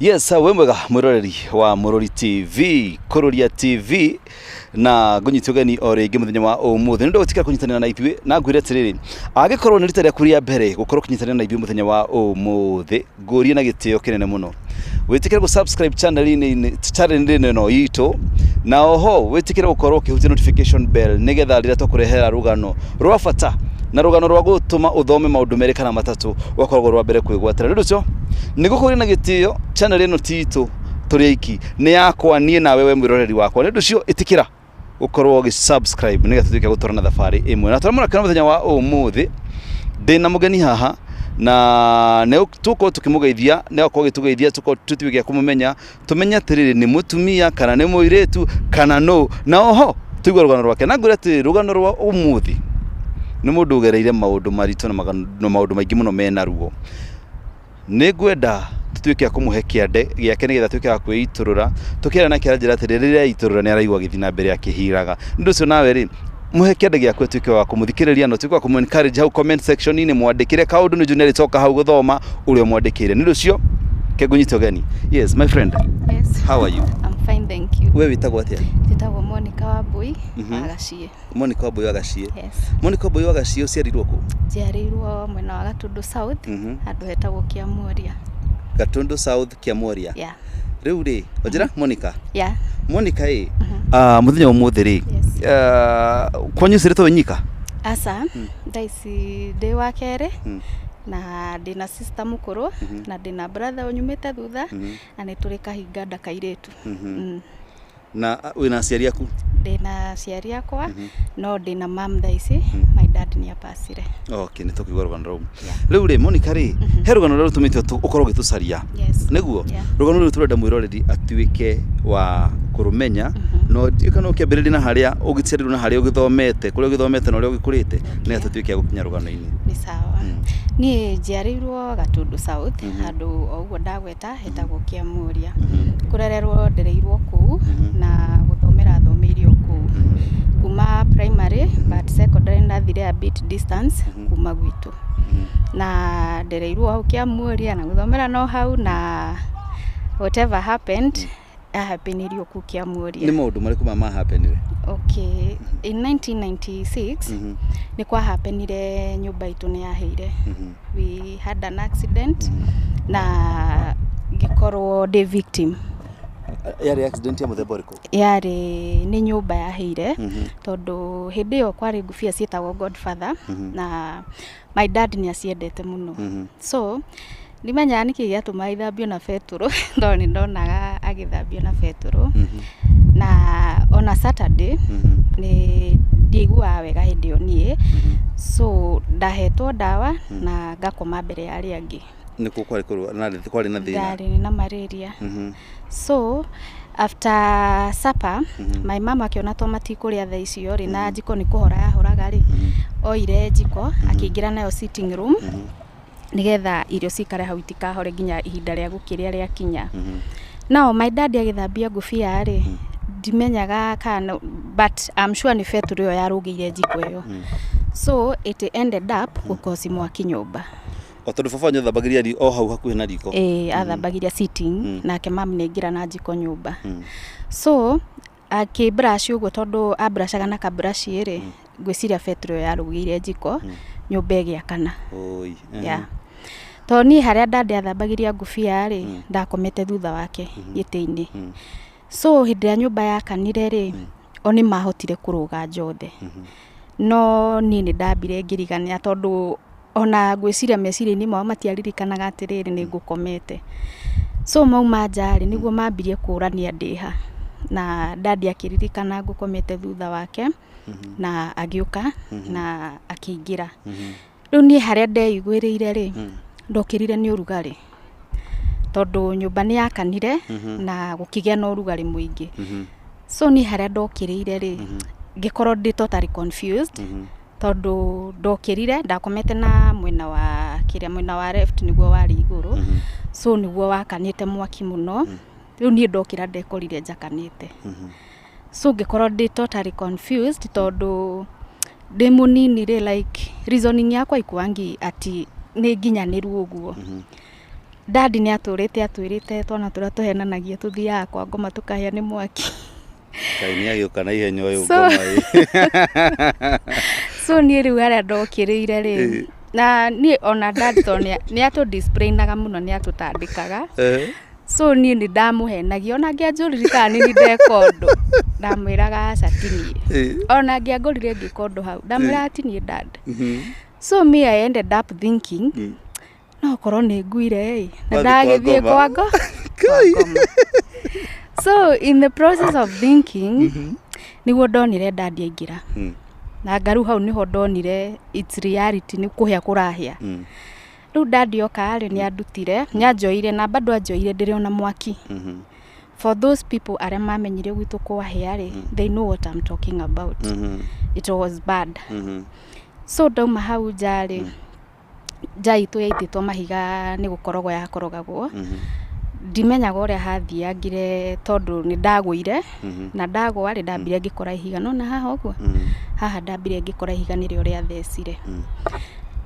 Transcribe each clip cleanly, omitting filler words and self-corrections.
Yes, wĩ mwega mwĩroreri wa Mũrori TV, Kũrũria TV, na ngũnyite ũgeni o rĩngĩ mũthenya wa ũmũthĩ. Nĩ ũndũ gũtikĩra kũnyitanĩra na ithuĩ, na ngwĩre atĩrĩrĩ, angĩkorwo nĩ rita rĩaku rĩa mbere gũkorwo ũkĩnyitanĩra na ithuĩ mũthenya wa ũmũthĩ, ngũrie na gĩtĩo kĩnene mũno wĩtĩkĩre gũ subscribe channel-inĩ channel-inĩ ĩno itũ, na oho wĩtĩkĩre gũkorwo ũkĩhutia notification bell nĩgetha rĩrĩa twakũrehera rũgano rwa bata na rũgano rwa gũtũma ũthome maũndũ merĩ kana matatũ, ũgakoragwo rwa mbere kwĩgwatĩra. Nĩ ũndũ ũcio nĩ gũkũria na gĩtĩo, channel ĩno ti itũ tũrĩ aiki, nĩ yakwa niĩ nawe we mwĩroreri wakwa. Nĩ ũndũ ũcio ĩtĩkĩra gũkorwo ũgĩ subscribe nĩgetha tũtuĩke gũtwarana thabarĩ ĩmwe na tũramũrakĩra. Mũthenya wa ũmũthĩ ndĩna mũgeni haha na nĩ tũkorwo tũkĩmũgeithia, nĩ akorwo agĩtũgeithia, tũkorwo tũtuĩke a kũmũmenya, tũmenye atĩrĩrĩ, nĩ mũtumia kana nĩ mũirĩtu kana nũ, na oho tũigue rũgano rwake. Na ngwĩre atĩrĩrĩ, rũgano rwa ũmũthĩ nĩ mũndũ ũgereire maũndũ maritũ na maũndũ maingĩ mũno mena ruo. Nĩ ngwenda tũtuĩke a kũmũhe kĩande gĩake nĩgetha atuĩke wa kwĩitũrũra. Tũkĩaria nake aranjĩra atĩrĩrĩ, rĩrĩa eitũrũra nĩ araigua agĩthiĩ na mbere akĩhiraga. Nĩ ũndũ ũcio nawe rĩ, mũhe kĩande gĩaku atuĩke wa kũmũthikĩrĩria na ũtuĩke wa kũmũ encourage hau comment section-inĩ, mwandĩkĩre kaũndũ, nĩ njũĩ nĩ arĩcoka hau gũthoma ũrĩa ũmwandĩkĩire. Nĩ ũndũ ũcio ke ngũnyite ũgeni. Yes, my friend. Yes. How are you? I'm fine, thank you. We wĩtagwo atĩa? Njĩtagwo Monica Wambui wa Gaciĩ. Monica Wambui wa Gaciĩ. Yes. Monica Wambui wa Gaciĩ, ũciarirwo kũ? Njiarĩirwo mwena wa Gatundu South, handũ hetagwo Kĩamuoria. Gatundu South, Kĩamuoria. Yeah. Rĩu rĩ, onjĩra Monica. Yeah. Monica ĩ, mũthenya wa ũmũthĩ rĩ, Yes. Kwanyu ũciarĩtwo wĩ nyika? Aca, thaa ici ndĩ wa kerĩ na ndĩna sister mũkũrũ na ndĩna brother ũnyumĩte thutha na nĩ tũrĩ kahinga nda kairĩtu. Na wĩna aciari aku? Ndĩna aciari akwa, no ndĩna mam thaa ici, my dad nĩ apacire. Okay, nĩ tũkũigua rũgano rũu. Rĩu rĩ, Monica rĩ, he rũgano rũrĩa rũtũmĩte ũkorwo ũgĩtũcaria. Yes. Nĩguo? Yeah. Rũgano rũrũ tũrenda mwĩroreri atuĩke wa kũrũmenya, no ndiũĩ kana ũkĩambĩrĩria na harĩa ũgĩciarirwo na harĩa ũgĩthomete, kũrĩa ũgĩthomete na ũrĩa ũgĩkũrĩte, nĩgetha tũtuĩke a gũkinya rũgano-inĩ. Nĩ sawa. Niĩ njiarĩirwo Gatundu South, handũ o ũguo ndagweta hetagwo Kĩamuria. Kũrererwo ndereirwo kũu na gũthomera thomeire o kũu kuma primary, but secondary ndathire a bit distance kuma gwitũ, na ndereirwo hau Kĩamuria na gũthomera no hau, na whatever happened ahapenirio kũu Kĩamuria. Nĩ maũndũ marĩkũ ma mahapenire? Okay, in 1996 nĩ kwahapenire nyũmba itũ nĩ yahĩire. We had an accident na ngĩkorwo ndĩ victim. Yarĩ accident ya mũthemba ũrĩkũ? Yarĩ nĩ nyũmba yahĩire, tondũ hĩndĩ ĩyo kwarĩ ngũbia ciĩtagwo Godfather na my dad nĩ aciendete mũno, so ndimenyaga nĩkĩ gĩatũmaga ithambio na betũrũ, tondũ nĩ ndonaga agĩthambio na betũrũ. Na ona Saturday nĩ ndiaiguaga wega hĩndĩ ĩyo niĩ, so ndahetwo ndawa na ngakoma mbere ya arĩa angĩ. Nĩkuo kwarĩ kwarĩ na thĩna? Ndarĩ na malaria. So after supper, my mama akĩona to matikũrĩa thaa icio rĩ, na njiko nĩ kũhora yahoraga rĩ, oire njiko akĩingĩra nayo sitting room nĩgetha irio cikare hau itikahore nginya ihinda rĩa gũkĩrĩa rĩakinya. Now my dad agĩthambia ngũbia rĩ, ndimenyaga kana but I'm sure nĩ betũrũ ĩyo yarũgĩire njiko ĩyo, so it ended up gũkosi mwaki nyũmba. O tondũ baba wanyu athambagĩria o hau hakuhĩ na riko? Ĩĩ, athambagĩria sitting, nake mam nĩ aingĩra na njiko nyũmba, so akĩ brush ũguo, tondũ abrushaga na kabrush rĩ, ngwĩciria betũrũ ĩyo yarũgĩire njiko, nyũmba ĩgĩakana. Oi. Yeah. Tondũ niĩ harĩa ndande athambagĩria ngũbia rĩ, ndakomete thutha wake gĩtĩ-inĩ, so hĩndĩ ĩrĩa nyũmba yakanire rĩ, o nĩ mahotire kũrũga njothe, no niĩ nĩ ndambire ngĩrigania, tondũ ona ngwĩciria meciria-inĩ mao matiaririkanaga atĩrĩrĩ nĩ ngũkomete. So mauma nja rĩ, nĩguo mambirie kũrania ndĩha, na dadi akĩririkana ngũkomete thutha wake na agĩũka na akĩingĩra. Rĩu niĩ harĩa ndeiguĩrĩire rĩ, ndokĩrire nĩ ũrugarĩ, tondũ nyũmba nĩ yakanire na gũkĩgĩa na ũrugarĩ mũingĩ. So niĩ harĩa ndokĩrĩire rĩ, ngĩkorwo ndĩ totally confused, tondũ ndokĩrire ndakomete na mwena wa kĩrĩa, mwena wa left nĩguo warĩ igũrũ, so nĩguo wakanĩte mwaki mũno. Rĩu niĩ ndokĩra ndekorire njakanĩte, so ngĩkorwo ndĩ totally confused, tondũ ndĩ mũnini rĩ, like reasoning yakwa ikuangi ati nĩ nginyanĩru ũguo. Dadi nĩ atũrĩte atwĩrĩte twana tũrĩa tũhenanagia tũthiaga kwa ngoma tũkahĩa nĩ mwaki. Ngai nĩ agĩũka na ihenya ũyũ So- ngoma ĩ. So niĩ rĩu harĩa ndokĩrĩire rĩ, na niĩ ona dadi tondũ nĩ atũ-disciplinaga mũno, nĩ atũtandĩkaga. So niĩ nĩ ndamũhenagia, ona angĩanjũririe kana nĩ ndeka ũndũ, ndamwĩraga aca ti niĩ. Ona angĩangorire ngĩka ũndũ hau, ndamwĩraga ti niĩ, dad. So me, I ended up thinking no korwo nĩ nguire ĩ na Wathiĩ kwa ndagĩthiĩ ngoma. kwa ngoma. So in the process of thinking nĩguo ndonire dadi aingĩra, na ngaru hau nĩho ndonire it's reality, nĩ kũhĩa kũrahĩa. Rĩu dadi oka rĩ, nĩ andutire, nĩ anjoire, na bado anjoire ndĩrĩ ona mwaki. For those people arĩa mamenyire gwitũ kwahĩa rĩ, they know what I'm talking about. It was bad. So ndauma hau nja rĩ, nja itũ yaitĩtwo mahiga nĩ gũkorogwo yakorogagwo. Ndimenyaga ũrĩa hathiangire tondũ nĩ ndagũire, na ndagwa rĩ, ndambire ngĩkora ihiga nona haha ũguo. Haha ndambire ngĩkora ihiga nĩrĩo rĩathecire.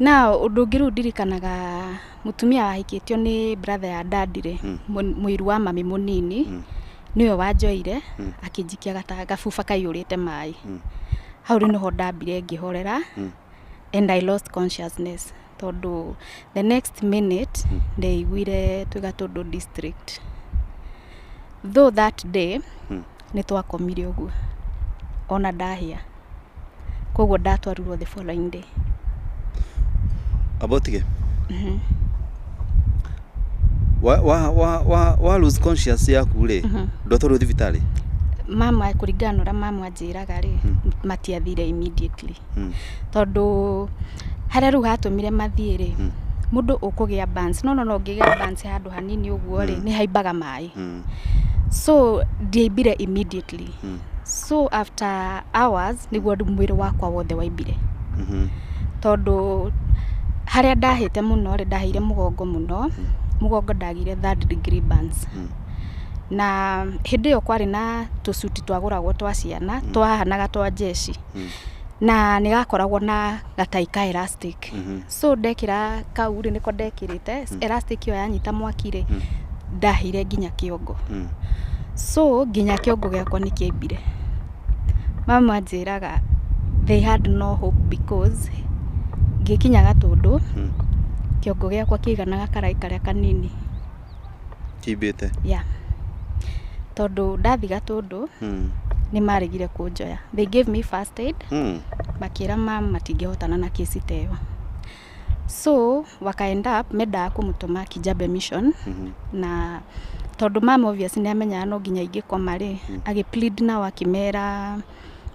Na ũndũ ũngĩ rĩu ndirikanaga, mũtumia wahikĩtio nĩ brother ya dadi rĩ, mũiru wa mami mũnini, nĩwe wanjoire akĩnjikia gabuba kaiyũrĩte maĩ. Hau rĩu nĩho ndambire ngĩhorera and I lost consciousness, tondũ the next minute ndeiguire twĩ Gatũndũ district. Though that day nĩ twakomire ũguo ona ndahĩa, koguo ndatwarirwo the following day. Amba ũtige wa wa wa wa wa lose conscious yaku rĩ, ndwatwarwo thibitarĩ? Mama, kũringana na ũrĩa mama anjĩraga rĩ, matiathire immediately, tondũ harĩa rĩu hatũmire mathiĩ rĩ, mũndũ ũkũgĩa burns, no ũngĩgĩa burns handũ hanini ũguo rĩ, nĩ haimbaga maĩ. So ndiaimbire immediately. So after hours nĩguo rĩu mwĩrĩ wakwa wothe waimbire, tondũ harĩa ndahĩte mũno rĩ, ndahĩire mũgongo mũno. Mũgongo ndagire third degree burns. Na hĩndĩ ĩyo kwarĩ na tũcuti twagũragwo twa ciana twahanaga twa jeshi, na nĩ gakoragwo na gatai ka elastic. So ndekĩra kau rĩ, nĩko ndekĩrĩte elastic ĩyo yanyita mwaki rĩ, ndahĩire nginya kĩongo. So nginya kĩongo gĩakwa nĩ kĩaimbire. Mama anjĩraga they had no hope because ngĩkinya Gatũndũ, kĩongo gĩakwa kĩiganaga karai karĩa kanini. Kĩimbĩte? Yeah, tondũ ndathi Gatũndũ nĩ maregire kũnjoya. They gave me first aid, makĩra mam matingĩhotana na kesi ta ĩyo. So waka end up mendaga kũmũtũma Kijabe Mission, na tondũ mam obviously nĩ amenyaga no nginya ingĩkoma rĩ, agĩ plead nao akĩmera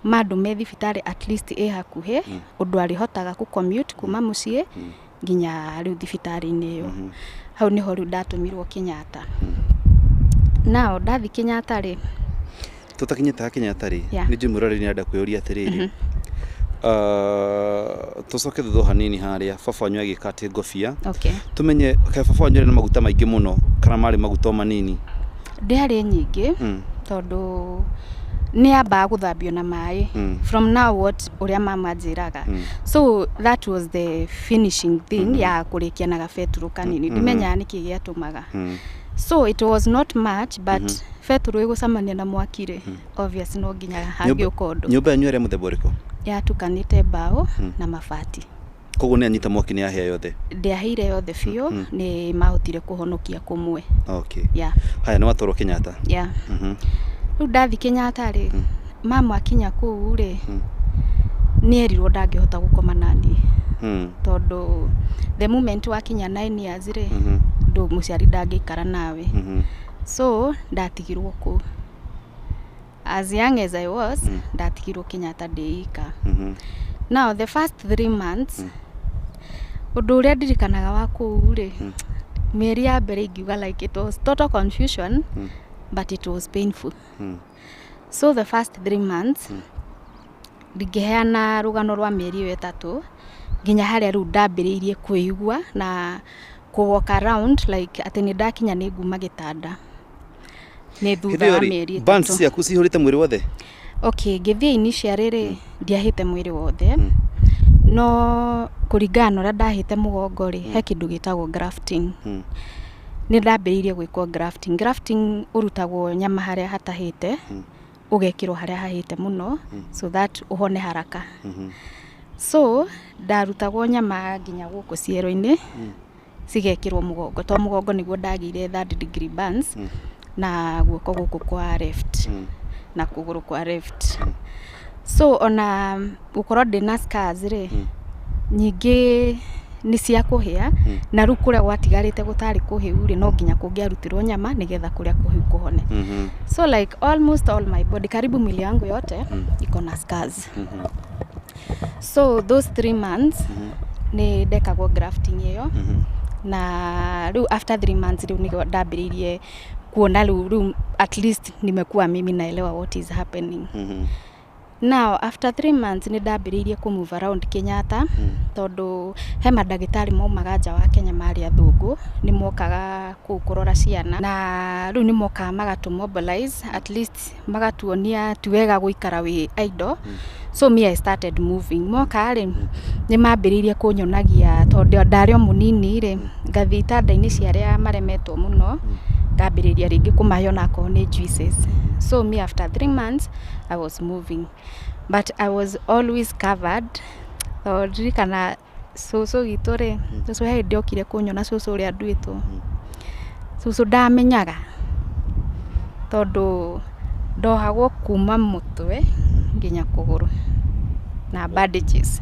mandũme thibitarĩ at least ĩ hakuhĩ, ũndũ arĩhotaga kũ commute kuma mũciĩ nginya rĩu thibitarĩ-inĩ ĩyo. Hau nĩho rĩu ndatũmirwo Kenyatta. Nao ndathi Kenyatta rĩ, Tũtakinyĩte ha Kenyatta rĩ, nĩ njũĩ mũroreri nĩ arenda kwĩyũria atĩrĩrĩ, tũcoke thutha o hanini harĩa baba wanyu agĩka atĩ ngobia, tũmenye kaĩ baba wanyu arĩ na maguta maingĩ mũno kana marĩ maguta o manini? Ndĩarĩ nyingĩ, tondũ nĩ ambaga gũthambio na maĩ. From now what ũrĩa mama anjĩraga. So that was the finishing thing ya kũrĩkia na gabetũrũ kanini. Ndimenyaga nĩkĩ gĩatũmaga. So it was not much, but betũrũ ĩgũcemania na mwaki rĩ, obvious no nginya hangĩũka ũndũ. Nyũmba yanyu ĩrĩa mũthemba ũrĩkũ? Yatukanĩte mbaũ na mabati. Koguo nĩ anyita mwaki nĩ ahĩa yothe? Ndĩahĩire yothe biũ, nĩ mahotire kũhonokia kũmwe. Yeah. Haya, nĩ watwarwo Kenyatta? Yeah. Rĩu ndathi Kenyatta rĩ, mama akinya kũu rĩ, nĩ erirwo ndangĩhota gũkoma naniĩ, tondũ the moment wakinya 9 years rĩ, ndũ mũciari ndangĩikara nawe. So ndatigirwo kũu as young as I was. Ndatigirwo Kenyatta ndĩ ika. Now the first 3 months, ũndũ ũrĩa ndirikanaga wa kũu rĩ, mĩeri ya mbere ingiuga like it was total confusion, but it was painful. So the first 3 months, ndingĩheana rũgano rwa mĩeri ĩyo 3 nginya harĩa rĩu ndambĩrĩirie kwĩigua na kũ walk around, like atĩ nĩ ndakinya nĩ nguma gĩtanda, nĩ thutha wa mĩeri Burns 3. Ciaku cihũrĩte mwĩrĩ wothe? Okay, ngĩthiĩ initially rĩ, ndiahĩte mwĩrĩ wothe, no kũringana na ũrĩa ndahĩte mũgongo rĩ, he kĩndũ gĩtagwo grafting. Nĩ ndambĩrĩirie gwĩkwo grafting. Grafting ũrutagwo nyama harĩa hatahĩte, ũgekĩrwo harĩa hahĩte mũno, so that ũhone haraka. So ndarutagwo nyama nginya gũkũ ciero-inĩ, cigekĩrwo mũgongo, to mũgongo nĩguo ndagĩire third degree burns, na guoko gũkũ kwa left na kũgũrũ kwa left. So ona gũkorwo ndĩna scars rĩ, nyingĩ nĩ cia kũhĩa, na rĩu kũrĩa gwatigarĩte gũtarĩ kũhĩu rĩ, no nginya kũngĩarutirwo nyama nĩgetha kũrĩa kũhĩu kũhone. So like almost all my body, karibu mwili yangu yote iko na scars. So those 3 months nĩ ndekagwo grafting ĩyo, na rĩu after 3 months rĩu nĩguo ndambĩrĩirie kuona rĩu at least nimekuwa mimi naelewa what is happening. Now after 3 months nĩ ndambĩrĩirie kũ move around Kenyatta, tondũ he mandagĩtarĩ maumaga nja wa Kenya marĩ athũngũ, nĩ mokaga kũu kũrora ciana, na rĩu nĩ mokaga magatũ mobilize, at least magatuonia ti wega gũikara wĩ idle. So me, I started moving. Moka rĩ, nĩ mambĩrĩirie kũnyonagia, tondũ ndarĩ o mũnini rĩ, ngathiĩ itanda-inĩ cia arĩa maremetwo mũno, ngambĩrĩria rĩngĩ kũmahe onakorwo nĩ juices. So me, after 3 months I was moving, but I was always covered, tondũ ndirikana cũcũ witũ rĩ, cũcũ he hĩndĩ okire kũnyona, cũcũ ũrĩa nduĩtwo, cũcũ ndamenyaga, tondũ ndohagwo kuma mũtwe nginya kũgũrũ na bandages.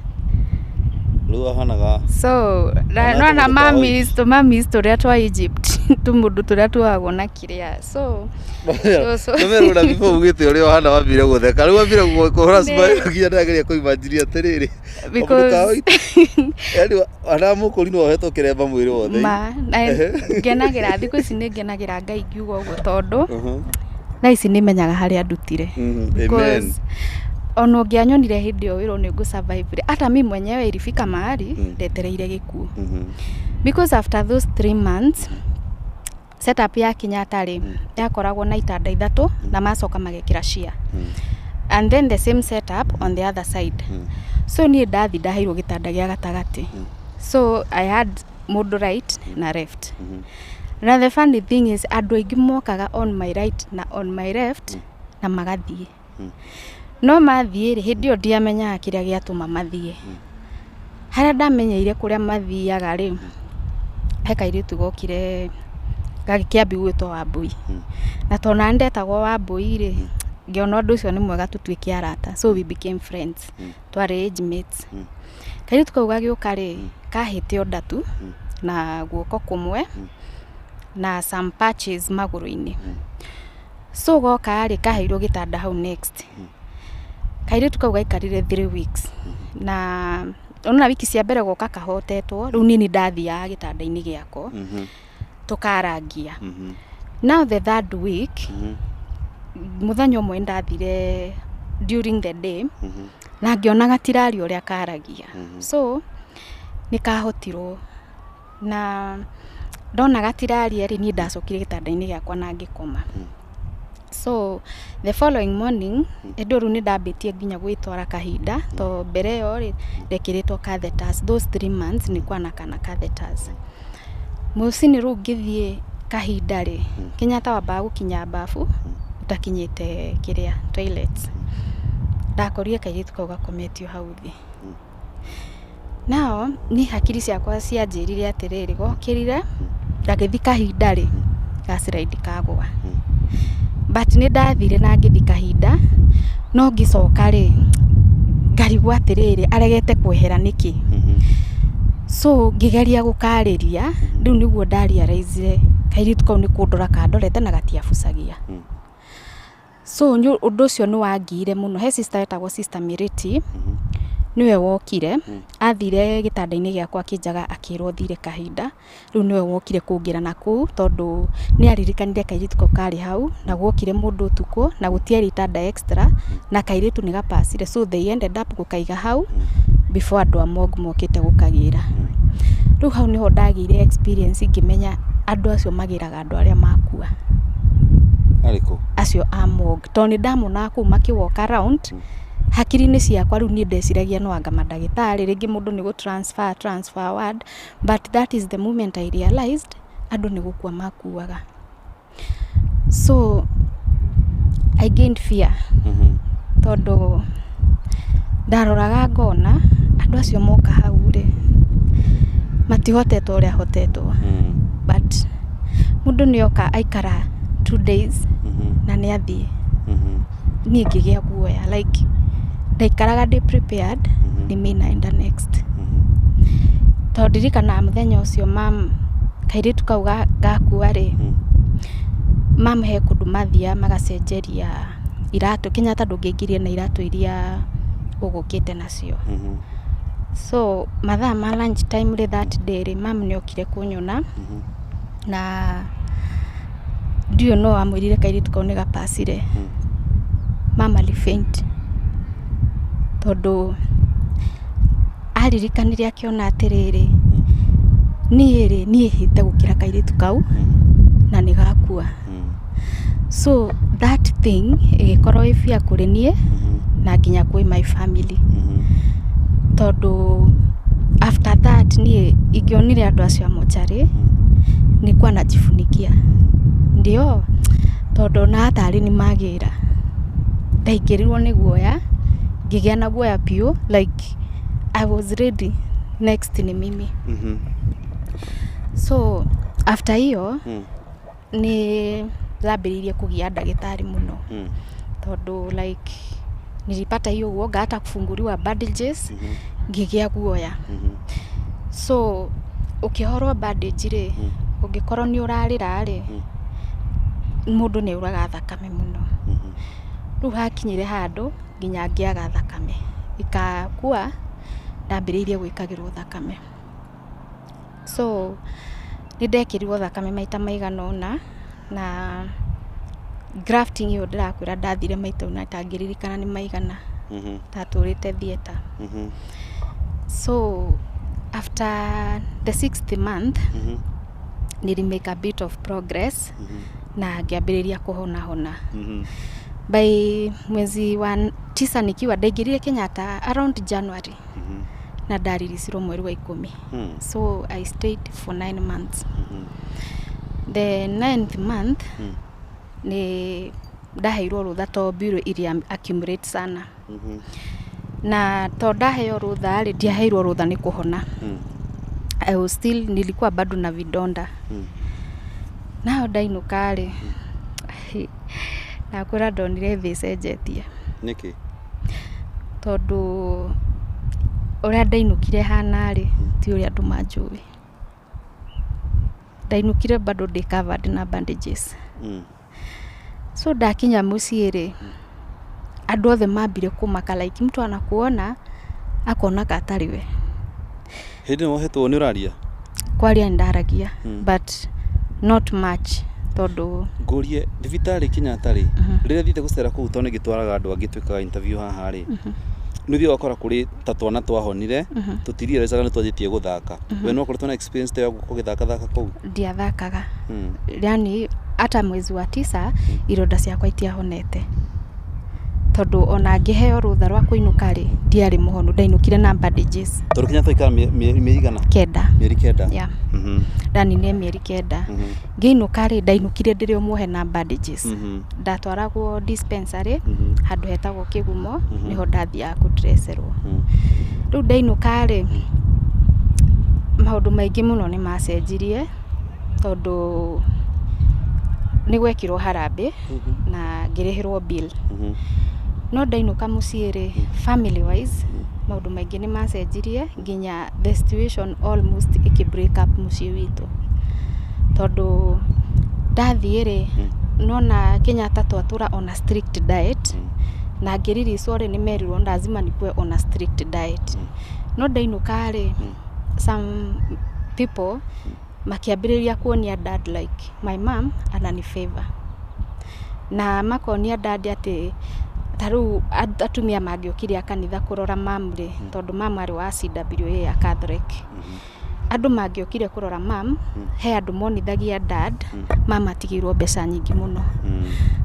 Rĩu ahanaga So Ona nona tũmũndũ twa mamis, tũmamis tũrĩa twa Egypt, tũmũndũ tũrĩa tuohagwo na kĩrĩa. So cũcũ Tũmerũra before ugĩte ũrĩa ũhana, wambire gũtheka, rĩu wambire kũhũra Nĩ- smile nginya ndageria kũimanjiria atĩrĩrĩ. Because Yani ana mũkũri no ohetwo kĩremba mwĩrĩ wothe. Ma na ngenagĩra, thikũ ici nĩ ngenagĩra Ngai ngiuga ũguo, tondũ thaa ici nĩ menyaga harĩa ndutire. Amen. Because ona ũngĩanyonire hĩndĩ ĩyo wĩrwo nĩ ngũ survive rĩ, hata mi mwenyewe ilifika mahali ndetereire gĩkuũ, because after those 3 months, setup ya Kenyatta rĩ, yakoragwo na itanda ithatũ, na macoka magekĩra chair, and then the same setup on the other side. So niĩ ndathi ndaheirwo gĩtanda gĩa gatagatĩ, so I had mũndũ right na left. Na the funny thing is, andũ aingĩ mokaga on my right na on my left na magathiĩ. No mathiĩ rĩ, hĩndĩ ĩyo ndiamenyaga kĩrĩa gĩatũma mathiĩ. Harĩa ndamenyeire kũrĩa mathiaga rĩ, he kairĩtu gokire gagĩkĩambia gwĩtwo Wambũi, na tondũ nani ndetagwo Wambũi rĩ, ngĩona ũndũ ũcio nĩ mwega tũtuĩke arata. So we became friends, twarĩ age mates. Kairĩtu kau gagĩũka rĩ, kahĩte o ndatu na guoko kũmwe na some patches magũrũ-inĩ. So goka rĩ, kaheirwo gĩtanda hau next. Kairĩtu kau gaikarire 3 weeks, na ona wiki cia mbere goka kahotetwo, rĩu niĩ nĩ ndathiaga gĩtanda-inĩ gĩako tũkarangia. Now the third week, mũthenya ũmwe ndathire during the day na ngĩona gatiraria ũrĩa karagia. So nĩ kahotirwo, na ndona gatiraria rĩ, niĩ ndacokire gĩtanda-inĩ gĩakwa na ngĩkoma. So the following morning, ĩndĩ rĩu nĩ ndambĩtie nginya gwĩtwara kahinda, to mbere ĩyo rĩ, ndekĩrĩtwo catheters. Those 3 months nĩkuwa na kana catheters. Mũcinĩ rĩu ngĩthiĩ kahinda rĩ, Kenyatta wambaga gũkinya bafu ũtakinyĩte kĩrĩa toilet, ndakorire kairĩtu kau gakometio hau thĩ. Nao niĩ hakiri ciakwa cianjĩrire atĩrĩrĩ, gokĩrire gagĩthi kahinda rĩ, gaslide kagwa. But nĩ ndathire na ngĩthi kahinda, no ngĩcoka rĩ, ngarigwo atĩrĩrĩ, aregete kwehera nĩkĩ? So ngĩgeria gũkarĩria, rĩu nĩguo ndarealize kairĩtu kau nĩ kũndora kandorete na gatiabucagia. So ũndũ ũcio nĩ wangiire mũno. He sister wetagwo Sister Miriti, nĩwe wokire, athire gĩtanda-inĩ gĩakwa akĩnjaga, akĩrwo thire kahinda. Rĩu nĩwe wokire kũngĩra na kũu, tondũ nĩ aririkanire kairĩtu kau karĩ hau, na gwokire mũndũ ũtukũ na gũtiarĩ itanda extra, na kairĩtu nĩ gapacire. So they ended up gũkaiga hau before andũ a morgue mokĩte gũkagĩra. Rĩu hau nĩho ndagĩire experience, ngĩmenya andũ acio magĩraga andũ arĩa makua. Arĩkũ? Acio a morgue, tondũ nĩ ndamonaga kũu makĩ walk around. Hakiri-inĩ ciakwa rĩu niĩ ndeciragia no anga mandagĩtarĩ, rĩngĩ mũndũ nĩ gũ transfer ward, but that is the moment I realized Andũ nĩ gũkua makuaga. So I gained fear tondũ ndaroraga ngona andũ acio moka hau rĩ, matihotetwo ũrĩa hotetwo, but mũndũ nĩ oka aikara 2 days na nĩ athiĩ. Niĩ ngĩgĩa guoya, like ndaikaraga ndĩ prepared nĩ mĩ naenda next, tondũ ndirikanaga mũthenya ũcio mam kairĩtu kau gakua rĩ, mam he kũndũ mathiaga magacenjeria iratũ. Kenyatta ndũngĩingĩria na iratũ iria ũgũkĩte nacio. So mathaa ma lunch time rĩ, that day rĩ, mam nĩ okire kũnyona na ndiũĩ no amwĩrire kairĩtu kau nĩ gapacire. Mama ali faint tondũ aririkanire akĩona atĩrĩrĩ, niĩ rĩ, niĩ hĩte gũkĩra kairĩtu kau na nĩ gakua. So that thing ĩgĩkorwo ĩ fear kũrĩ niĩ na nginya kwĩ my family, tondũ after that niĩ ingĩonire andũ acio a mocarĩ nilikuwa najifunikia, ndio tondũ ona atarĩ nĩ magĩra ndaingĩrirwo nĩ guoya, ngĩgĩa na guoya biũ, like I was ready, next ni mimi. So after hiyo nĩ ndambĩrĩirie kũgia ndagĩtarĩ mũno, tondũ like nilipata hiyo uoga hata kufunguliwa bandages ngĩgĩa guoya. So ũkĩhorwo bandage rĩ, ũngĩkorwo nĩ ũrarĩra rĩ, mũndũ nĩ auraga thakame mũno. Rĩu hakinyire handũ nginya ngĩaga thakame, ikakua ndambĩrĩirie gwĩkagĩrwo thakame. So nĩ ndekĩrirwo thakame maita maigana ũna, na grafting ĩyo ndĩrakwĩra ndathire maita ona itangĩririkana nĩ maigana. Ndatũrĩte theatre. So after the sixth month nili make a bit of progress na ngĩambĩrĩria kũhona hona. By mwezi wa 9 nikiwa ndaingĩrire Kenyatta around January na ndaririsirwo mweri wa 10. So I stayed for 9 months. The ninth month nĩ ndaheirwo rũtha to mbirũ iria accumulate sana, na to ndaheo rũtha rĩ, ndiaheirwo rũtha nĩ kũhona. I was still, nilikuwa bado na vidonda. Naho ndainũka rĩ, nakwĩra ndonire thĩ ĩcenjetie. Nĩkĩ? Tondũ ũrĩa ndainũkire hana rĩ, ti ũrĩa andũ manjũĩ. Ndainũkire bado ndĩ covered na bandages. So ndakinya mũciĩ rĩ, andũ othe mambire kũmaka, like mtu anakuona akona ka atarĩ we. Hĩndĩ ĩno wohetwo nĩ ũraria? Kwaria nĩ ndaragia, but not much tondũ Ngũrie, thibitarĩ Kenyatta rĩ, rĩrĩa thiĩte gũcera kũu, tondũ nĩngĩtwaraga andũ angĩ twĩkaga interview haha rĩ, nĩ ũthiaga ũgakora kũrĩ ta twana twahonire tũtirirecaga nĩ twanjĩtie gũthaka. We no ũkoretwo na experience ta ya gũka ũgĩthakathaka kũu? Ndiathakaga. Yani hata mwezi wa 9 ironda ciakwa itiahonete, tondũ ona ngĩheo rũtha rwa kũinũka rĩ, ndiarĩ mũhonu, ndainũkire na bandages. Tondũ Kenyatta ikara mĩeri igana? 9. Mĩeri 9. Yeah. Ndaninire mĩeri 9. Ngĩinũka rĩ, ndainũkire ndĩrĩ o muohe na bandages. Ndatwaragwo dispensary handũ hetagwo Kĩgumo, nĩho ndathiaga kũndresserwo. Rĩu ndainũka rĩ, maũndũ maingĩ mũno nĩ macenjirie, tondũ nĩ gwekirwo harambĩ na ngĩrĩhĩrwo bill. No ndainũka mũciĩ rĩ, family wise maũndũ maingĩ nĩ macenjirie, nginya the situation almost ĩkĩ break up mũciĩ witũ, tondũ ndathiĩ rĩ, nona Kenyatta twatũra on a strict diet, na ngĩriricwo rĩ, nĩ merirwo lazima nikuwe on a strict diet. No ndainũka rĩ, some people makĩambĩrĩria kuonia dad like my mom anani favor, na makonia dad atĩ ta rĩu atumia mangĩokire a kanitha kũrora mam rĩ, tondũ mam arĩ wa CWA ya Catholic, andũ mangĩokire kũrora mam, he andũ monithagia dad mam atigĩirwo mbeca nyingĩ mũno.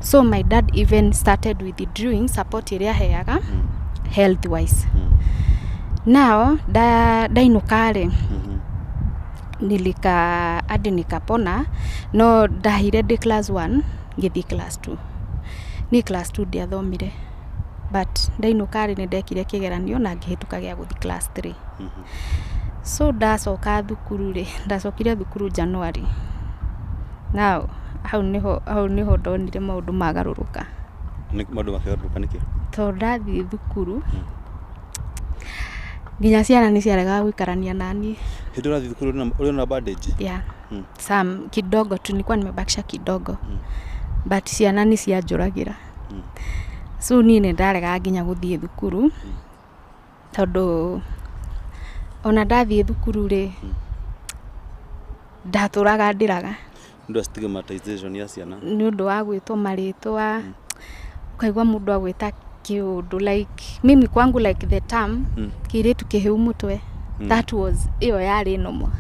So my dad even started withdrawing support ĩrĩa aheaga health wise. Now ndainũka rĩ, Nilika hadi nikapona, no ndahire ndĩ class 1 ngĩthiĩ class 2. Niĩ class 2 ndiathomire, but ndainũka rĩ, nĩ ndekire kĩgeranio na ngĩhĩtũka gĩa gũthiĩ class 3. So ndacoka thukuru rĩ, ndacokire thukuru January. Now hau nĩho ndonire maũndũ magarũrũka. Nĩ maũndũ makĩgarũrũka nĩkĩ? Tondũ ndathiĩ thukuru, nginya ciana nĩ ciaregaga gũikarania naniĩ. Hĩndĩ ũrathiĩ thukuru ũrĩ na bandage? Yeah. Some kidogo tu, nilikuwa nimebakisha kidogo, but ciana nĩ cianjũragĩra. So niĩ nĩ ndaregaga nginya gũthiĩ thukuru, tondũ ona ndathiĩ thukuru rĩ, ndatũraga ndĩraga. Nĩ ũndũ wa stigmatization ya ciana. Nĩ ũndũ wa gwĩtwo marĩtwa, ũkaigua mũndũ agwĩta kĩũndũ, like mimi kwangu, like the term kĩirĩtu kĩhĩu mũtwe, that was ĩyo yarĩ normal.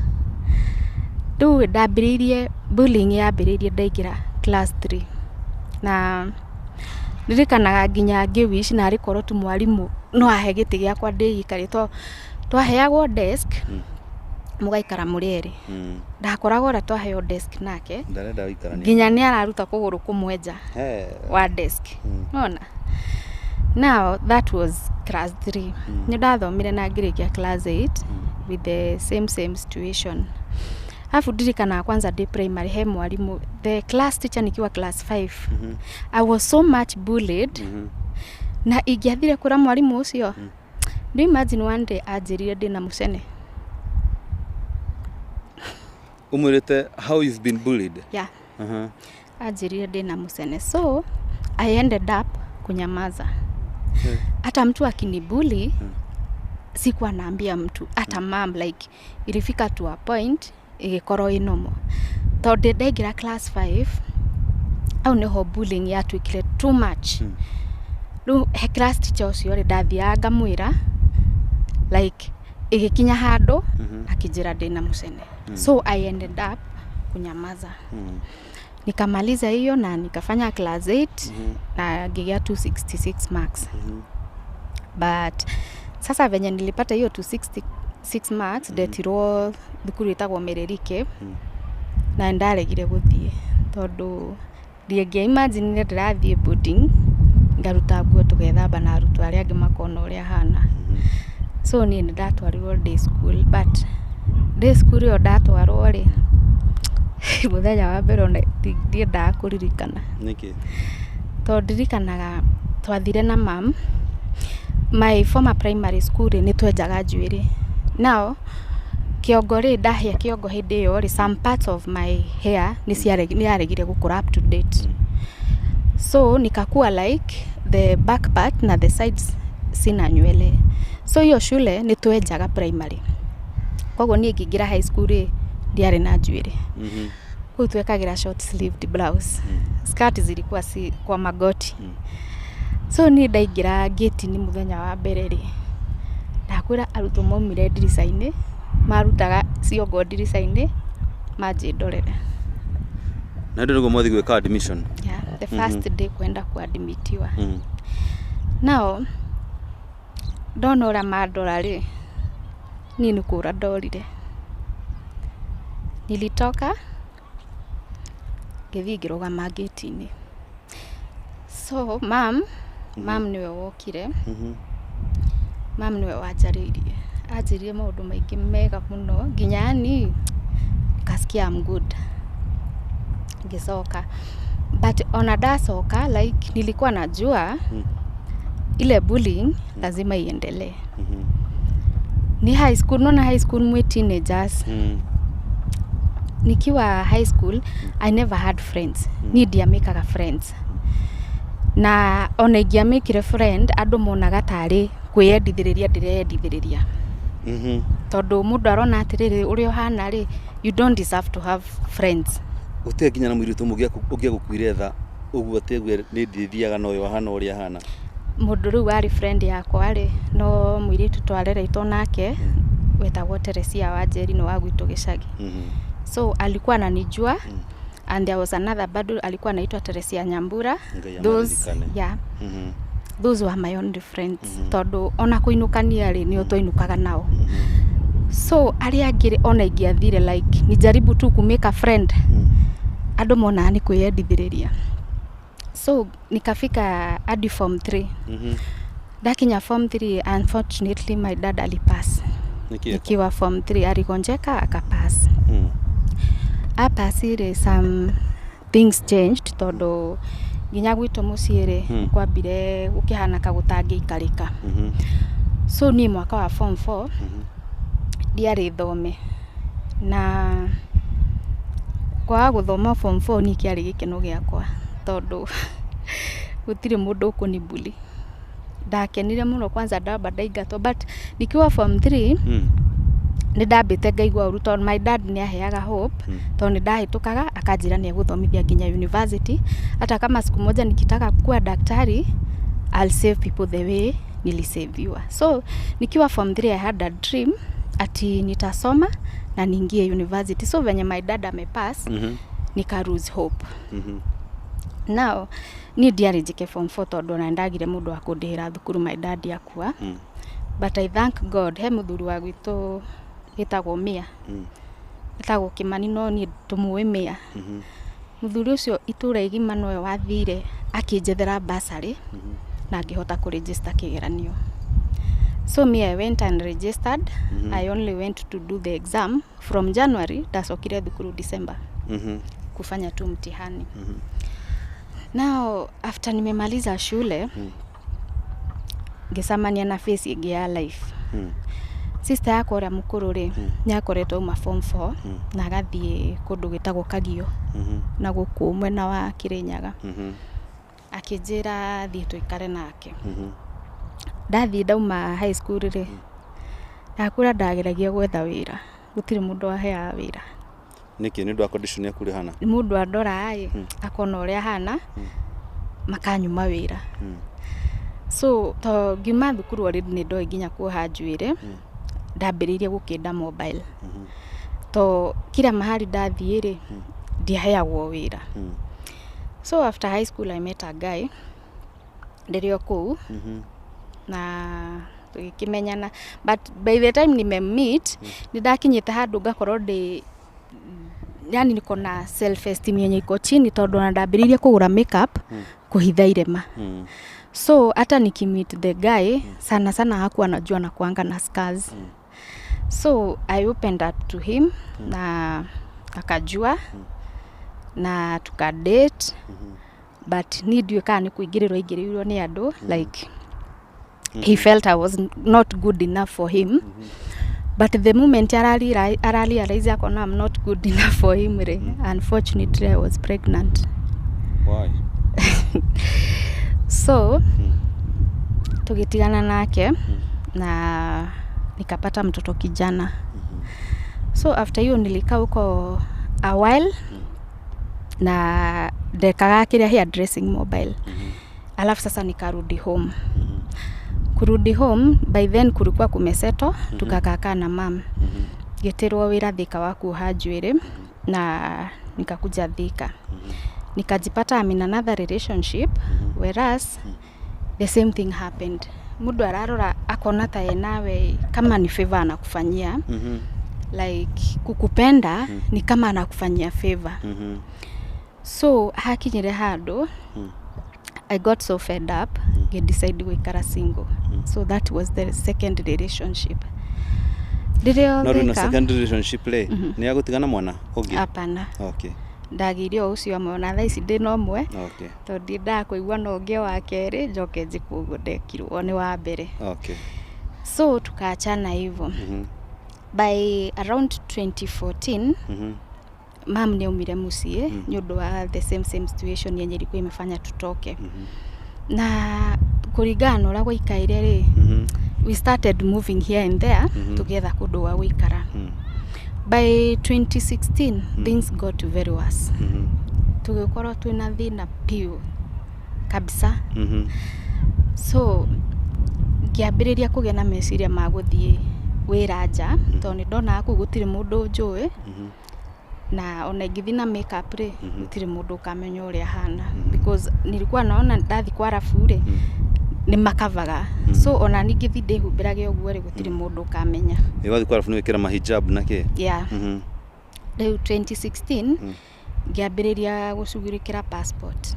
Rĩu ndambĩrĩirie bullying, yambĩrĩirie ndaingĩra class 3, na ririkanaga nginya ngĩwish narĩ korwo tu mwarimũ no ahe gĩtĩ gĩakwa ndĩikarie, to twaheagwo desk mũgaikara mũrĩ erĩ. Ndakoragwo ũrĩa twaheo desk nake Ndarenda gũikarania. nginya nĩ araruta kũgũrũ kũmwe nja wa desk. Nona now that was class 3. Nĩ ndathomire na ngĩrĩkia class 8 with the same situation. Alafu ndirikanaga kwanza ndĩ primary, he mwarimũ, the class teacher, nikiwa class 5. I was so much bullied, na ingĩathire kũra mwarimũ ũcio, do you imagine one day anjĩrire ndĩna mũcene? Ũmwĩrĩte how you've been bullied? Yeah. Anjĩrire ndĩna mũcene, so I ended up kunyamaza. Hata mtu akinibully, sikuwa naambia mtu, hata mam. Like ilifika to a point ĩgĩkorwo ĩ normal, tondũ ndaingĩra class 5, au nĩho bullying yatuĩkire too much. Rĩu he class teacher ũcio rĩ, ndathiaga ngamwĩra, like ĩgĩkinya handũ akĩnjĩra ndĩna mũcene. So I ended up kunyamaza. Nikamaliza hiyo na nikafanya class 8 na ngĩgĩa 266 marks. But sasa venye nilipata hiyo 266 marks, ndetirwo thukuru ĩtagwo Mĩrĩrike, na ndaregire gũthiĩ, tondũ ndingĩa imagine ndĩrathiĩ boarding, ngaruta nguo tũgethamba na arutwo arĩa angĩ makona ũrĩa hana. So niĩ nĩ ndatwarirwo day school, but day school ĩyo ndatwarwo rĩ, mũthenya wa mbere ona ndiendaga kũririkana. Nĩkĩ? Tondũ ndirikanaga twathire na mam. My former primary school rĩ, nĩ twenjaga njuĩrĩ. Now kĩongo rĩ, ndahĩa kĩongo hĩndĩ ĩyo rĩ, some parts of my hair nĩ yaregire gũkũra up to date. So nikakuwa like the back part na the sides sina nywele. So hiyo shule nĩ twenjaga primary, koguo niĩ ngĩingĩra high school rĩ, ndiarĩ na njuĩrĩ. Kũu twekagĩra short sleeved blouse, skirt zilikuwa si kwa magoti. So niĩ ndaingĩra ngĩti-inĩ mũthenya wa mbere rĩ, ndakwĩra arutwo maumire ndirica-inĩ, marutaga ciongo ndirica-inĩ manjĩndorere. Na ndio nĩguo mwathi gwĩka admission? Yeah, the first day kwenda kuadmitiwa. Nao ndona ũrĩa mandora rĩ, niĩ nĩ kũra ndorire. Nilitoka ngĩthiĩ ngĩrũgama ngĩti-inĩ. So mam nĩwe wokire. Mam nĩwe wanjarĩirie, anjĩrire maũndũ maingĩ mega mũno, nginya yani nikasikia I'm good. Ngĩcoka, but ona ndacoka, like nilikuwa najua ile bullying lazima iendelee. Ni high school, naona high school mwe teenagers. Nikiwa high school I never had friends. Niĩ ndiamĩkaga friends, na ona ingĩamĩkire friend, andũ monaga tarĩ kwĩyendithĩrĩria ndĩreyendithĩrĩria, tondũ mũndũ arona atĩrĩrĩ, ũrĩa ũhana rĩ, you don't deserve to have friends. Gũtirĩ nginya na mũirĩtu ũmwe ũngĩagũkuire tha ũguo atĩ aigue nĩ ndĩthiaga na ũyũ ahana ũrĩa ahana? Mũndũ rĩu warĩ friend yakwa rĩ, no mũirĩtu twareretwo nake wetagwo Teresia wa Njeri, nĩ wa gwitũ gĩcagi. So alikuwa ananijua, and there was another bado alikuwa anaitwa Teresia Nyambura. Ngai Those, amaririkane. yeah, those were my only friends, tondũ ona kũinũkania rĩ, nĩo twainũkaga nao. So arĩa angĩ rĩ, ona ingĩathire like nijaribu tu kumake a friend, andũ monaga nĩ kwĩyendithĩrĩria. So nikafika hadi form 3. Ndakinya form 3, unfortunately my dad alipass. Nĩkĩ? Nikiwa form 3 aligonjeka akapass. Apass rĩ, some things changed tondũ nginya gwitũ mũciĩ rĩ, kwambire gũkĩhana ka gũtangĩikarĩka. So niĩ mwaka wa form 4 ndiarĩ thome, na kwaga gũthoma form 4 niĩ kĩarĩ gĩkeno gĩakwa tondũ gũtirĩ mũndũ ũkũnibully. Ndakenire mũno kwanza ndamba ndaingatwo, but nikiwa form 3 nĩ ndambĩte ngaigua ũru tondũ my dad nĩ aheaga hope, tondũ nĩ ndahĩtũkaga akanjĩra nĩ egũthomithia nginya university, hata kama siku moja nikitaka kuwa daktari, I'll save people the way nilisaviwa. So nikiwa form 3 I had a dream ati nitasoma na niingie university. So venye my dad amepass, nika lose hope. Now niĩ ndiarĩ njĩke form 4 tondũ ona ndagire mũndũ wa kũndĩhĩra thukuru my dad akua. But I thank God he mũthuri wa gwitũ wĩtagwo Mĩa, etagwo Kĩmani, no niĩ tũmũĩ Mĩa. Mũthuri ũcio itũra igima nowe wathire akĩnjethera bursary na ngĩhota kũregister kĩgeranio. So me, I went and registered. I only went to do the exam from January, ndacokire thukuru December kufanya tu mtihani. Now after nimemaliza shule, ngĩcemania na phase ĩngĩ ya life. Sister yakwa ũrĩa mũkũrũ rĩ, nĩ akoretwo auma form 4 na agathiĩ kũndũ gwĩtagwo Kagio na gũkũ mwena wa Kĩrĩnyaga. Akĩnjĩra thiĩ tũikare nake. Ndathiĩ ndauma high school rĩ, ndakwĩra ndageragia gwetha wĩra, gũtirĩ mũndũ waheaga wĩra. Nĩkĩ? Nĩ ũndũ wa condition yaku ũrĩa ũhana? Mũndũ andora ĩ, akona ũrĩa hana, makanyuma wĩra. So to ngiuma thukuru already nĩ ndoĩ nginya kuoha njuĩrĩ, ndambĩrĩirie gũkĩnda mobile to kila mahali ndathiĩ rĩ, ndiaheagwo wĩra. So after high school I met a guy ndĩrĩ o kũu na tũgĩkĩmenyana, but by the time nimemeet nĩ ndakinyĩte handũ ngakorwo ndĩ yani niko na self esteem yenye iko chini tondũ ona ndambĩrĩirie kũgũra makeup kũhitha irema. So hata nikimeet the guy, sana sana hakuwa anajua nakuanga na scars. So I opened up to him na akajua na tukadate, but ni ndiũĩ kana nĩ kũingĩrĩrwo aingĩrĩirwo nĩ andũ, like he felt I was not good enough for him. But the moment ararealize akona I'm not good enough for him rĩ, unfortunately I was pregnant. Why? So tũgĩtigana nake na nikapata mtoto kijana. So after hiyo nilikaa huko a while na ndekaga kĩrĩa hair dressing mobile, alafu sasa nikarudi home. Kurudi home, by then kulikuwa kumesettle, tukakakaa na mam, ngĩtĩrwo wĩra Thika wa kuoha njuĩrĩ na nikakuja Thika, nikajipata I'm in another relationship, whereas the same thing happened. Mũndũ ararora akona ta ye nawe kama ni favor anakufanyia, like kukupenda ni kama anakufanyia favor. So hakinyire handũ I got so fed up, ngĩdecide gũikara single. So that was the second relationship rĩrĩa No rĩu na Thika. Second relationship rĩ, nĩ ya gũtigana mwana ũngĩ? Hapana. Ndagĩire o ũcio amwe, ona thaa ici ndĩna ũmwe tondũ ndiendaga kũigua na ũngĩ wa kerĩ njoke njĩkwo ũguo ndekirwo nĩ wa mbere. So tukaachana hivyo. By around 2014 mam nĩ aumire mũciĩ nĩ ũndũ wa the same same situation yenye ilikuwa imefanya tutoke, na kũringana na ũrĩa gwaikaire rĩ, we started moving here and there together kũndũ gwa gũikara. By 2016 things got very worse. Tũgĩkorwo twĩna thĩna piũ kabisa. So ngĩambĩrĩria kũgĩa na meciria ma gũthiĩ wĩra nja tondũ nĩ ndonaga kũu gũtirĩ mũndũ njũĩ, na ona ingĩthiĩ na makeup rĩ, gũtirĩ mũndũ ũkamenya ũrĩa hana, because nilikuwa naona ndathi kwa arabu rĩ, Nĩ makavaga, so ona ningĩ thi ndĩhumbĩrage ũguo rĩ, gũtirĩ mũndũ ũkamenya. Ĩ wathiĩ kwarabu nĩ wĩkĩra mahijab na kĩ? Yeah. Rĩu 2016 ngĩambĩrĩria gũcugurikĩra passport,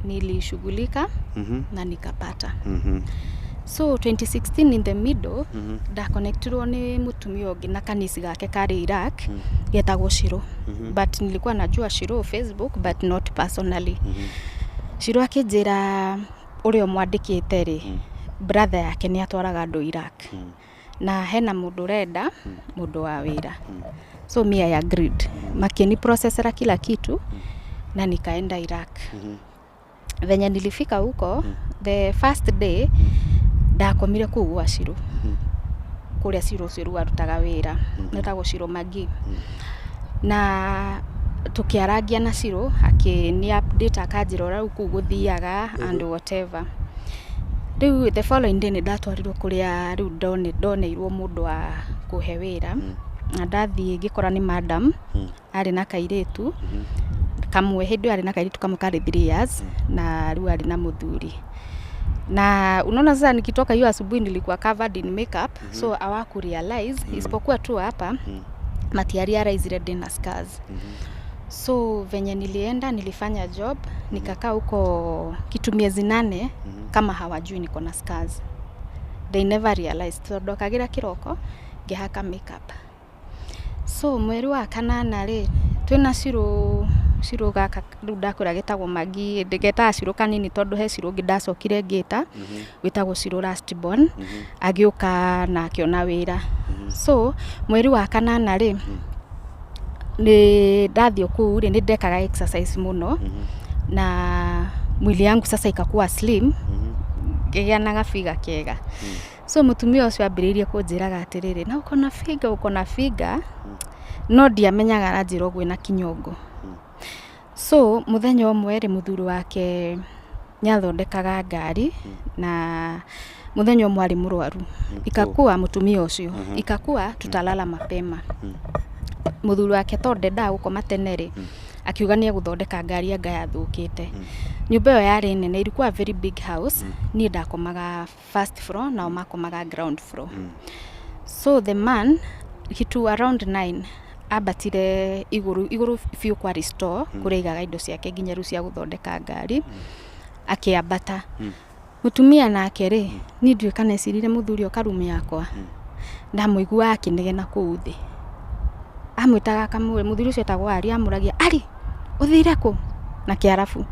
nilishughulika na nikapata. So 2016 in the middle ndakonektirwo nĩ mũtumia ũngĩ na kanisi gake karĩ Iraq getagwo Shiro, but nilikuwa najua Shiro Facebook but not personally. Shiro akĩnjĩra ũrĩa ũmwandĩkĩte rĩ, brother yake nĩ atwaraga andũ Iraq na hena mũndũ ũrenda mũndũ wa wĩra. So me, I agreed, makini processera kila kitu na nikaenda Iraq. Venye nilifika huko, the first day ndakomire kũu gwa Shiro, kũrĩa Shiro ũcio rĩu arutaga wĩra, etagwo Shiro Magi, na tũkĩarangia na Shiro, akĩni update, akanjĩra ũrĩa rĩu kũu gũthiaga and whatever. Rĩu the following day nĩ ndatwarirwo kũrĩa rĩu ndoneirwo mũndũ wa kũhe wĩra, na ndathiĩ ngĩkora nĩ madam arĩ na kairĩtu kamwe. Hĩndĩ ĩyo arĩ na kairĩtu kamwe karĩ 3 years, na rĩu arĩ na mũthuri. Na unaona sasa nikitoka hiyo asubuhi nilikuwa covered in makeup, so hawaku realize, isipokuwa tu hapa matiarealizire ndĩna scars. So venye nilienda, nilifanya job, nikakaa huko kitu miezi 8 kama hawajui niko na scars. They never realized, tondũ ndokagĩra kĩroko ngĩhaka makeup. So mweri wa kanana rĩ, twĩna Shiro, Shiro gaka rĩu ndakwĩra getagwo Magi, getaga Shiro kanini tondũ he Shiro ũngĩ ndacokire ngĩta wĩtagwo Shiro last born, agĩũka na akĩona wĩra. So mweri wa kanana rĩ, nĩ ndathiĩ kũu rĩ, nĩ ndekaga exercise mũno na mwili yangu sasa ikakuwa slim, ngĩgĩa na gabiga kega. So mũtumia ũcio ambĩrĩirie kũnjĩraga atĩrĩrĩ, "Na uko na figa, uko na figa," no ndiamenyaga aranjĩra ũguo na kinyongo. So mũthenya ũmwe rĩ, mũthuri wake nĩathondekaga ngari, na mũthenya ũmwe arĩ mũrwaru, ikakuwa mũtumia ũcio, ikakuwa tutalala mapema. Mũthuri wake tondũ ndendaga gũkoma tene rĩ, akiuga nĩ egũthondeka ngari anga yathũkĩte. Nyũmba ĩyo yarĩ nene, ilikuwa very big house. Niĩ ndakomaga first floor, nao makomaga ground floor. So the man kitu around 9 ambatire igũrũ, igũrũ biũ kwarĩ store kũrĩa aigaga indo ciake nginya rĩu cia gũthondeka ngari. Akĩambata mũtumia nake rĩ, niĩ ndiũĩ kana ecirire mũthuri oka rumu yakwa, ndamũiguaga akĩnegena kũu thĩ, amwĩtaga akamũria. Mũthuri ũcio etagwo Ari, amũragia, "Ari, ũthire kũ?" na Kĩarabu.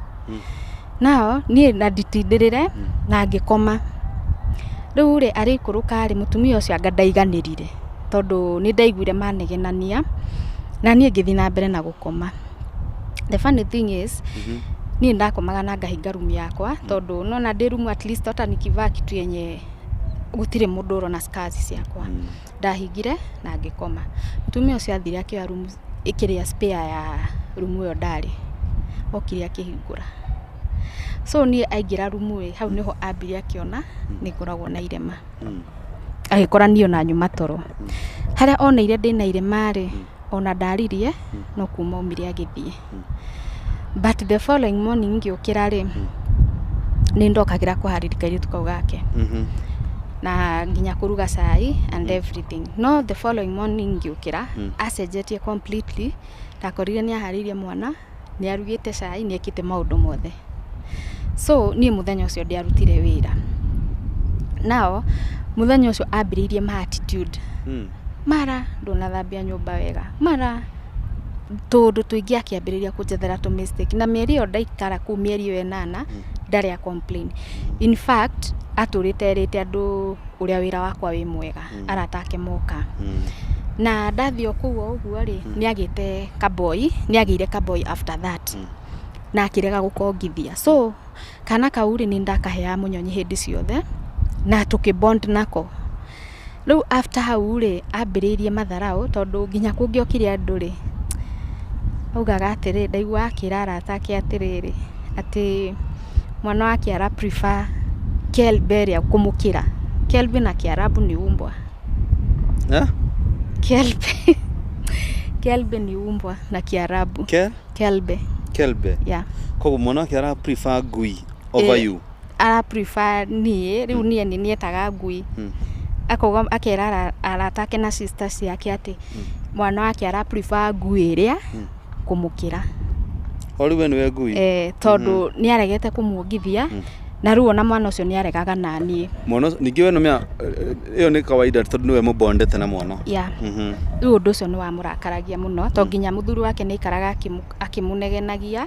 Nao niĩ na nditindĩrĩre na ngĩkoma. Rĩu rĩ, arĩikũrũka rĩ, mũtumia ũcio anga ndaiganĩrire, tondũ nĩ ndaiguire manegenania, na niĩ ngĩthiĩ na mbere na gũkoma. The funny thing is, niĩ ndakomaga na ngahinga rumu yakwa, tondũ nona ndĩ rumu at least hata nikivaa kitu yenye gũtirĩ mũndũ ũrona scars ciakwa. Ndahingire na ngĩkoma. Mũtumia ũcio athire akĩoya rumu ĩkĩrĩa spare ya rumu ĩyo ndarĩ, okire akĩhingũra. So niĩ aingĩra rumu ĩ, hau nĩho ambire akĩona nĩ ngoragwo na irema, agĩkora niĩ ona nyuma toro. Harĩa oneire ndĩna irema rĩ, ona ndaririe no kuma aumire agĩthiĩ. But the following morning ngĩũkĩra rĩ, nĩ ndokagĩra kũharĩria kairĩtu kau gake na nginya kũruga cai and everything. No the following morning ngĩũkĩra, acenjetie completely. Ndakorire nĩ aharĩirie mwana, nĩ arugĩte cai, nĩ ekĩte maũndũ mothe. So niĩ mũthenya ũcio ndiarutire wĩra. Nao mũthenya ũcio ambĩrĩirie ma attitude, mara ndũnathambia nyũmba wega, mara tũndũ tũingĩ, akĩambĩrĩria kũnjethera tũ mistake. Na mĩeri ĩyo ndaikara kũu, mĩeri ĩyo 8, ndarĩ a complain. In fact, atũrĩte erĩte andũ ũrĩa wĩra wakwa wĩ mwega, arata ake moka. Na ndathiĩ o kũu o ũguo rĩ, nĩ agĩte kaboi, nĩ agĩire kaboi after that na akĩrega gũkongithia. So kana kau rĩ, nĩ ndakaheaga mũnyonyi hĩndĩ ciothe na tũkĩ bond nako. Rĩu after hau rĩ, ambĩrĩirie matharau, tondũ nginya kũngĩokire andũ rĩ, augaga atĩrĩ, ndaiguaga akĩra arata ake atĩrĩrĩ, atĩ mwana wake ara prefer kelbe ĩrĩa kũmũkĩra. Kelbe na Kiarabu ni umbwa. Eh? Kelbe, kelbe ni umbwa na Kiarabu. Ke? Kelbe. Kelbe. Yeah. Koguo mwana wake ara prefer ngui over Eh. you. Ara prefer niĩ rĩu niĩ nĩ nietaga ngui. Akauga akera arata ake na sister ciake atĩ mwana wake ara prefer ngui ĩrĩa kũmũkĩra. O rĩu we nĩwe ngui. Eh, tondũ nĩ aregete kũmuongithia na rĩu ona mwana ũcio nĩ aregaga naniĩ. Mwana ningĩ we nĩmenya ĩyo nĩ kawaida tondũ nĩwe mũbondete na mwana. Yeah. Rĩu ũndũ ũcio nĩ wamũrakaragia mũno to nginya mũthuri wake nĩ aikaraga akĩmũnegenagia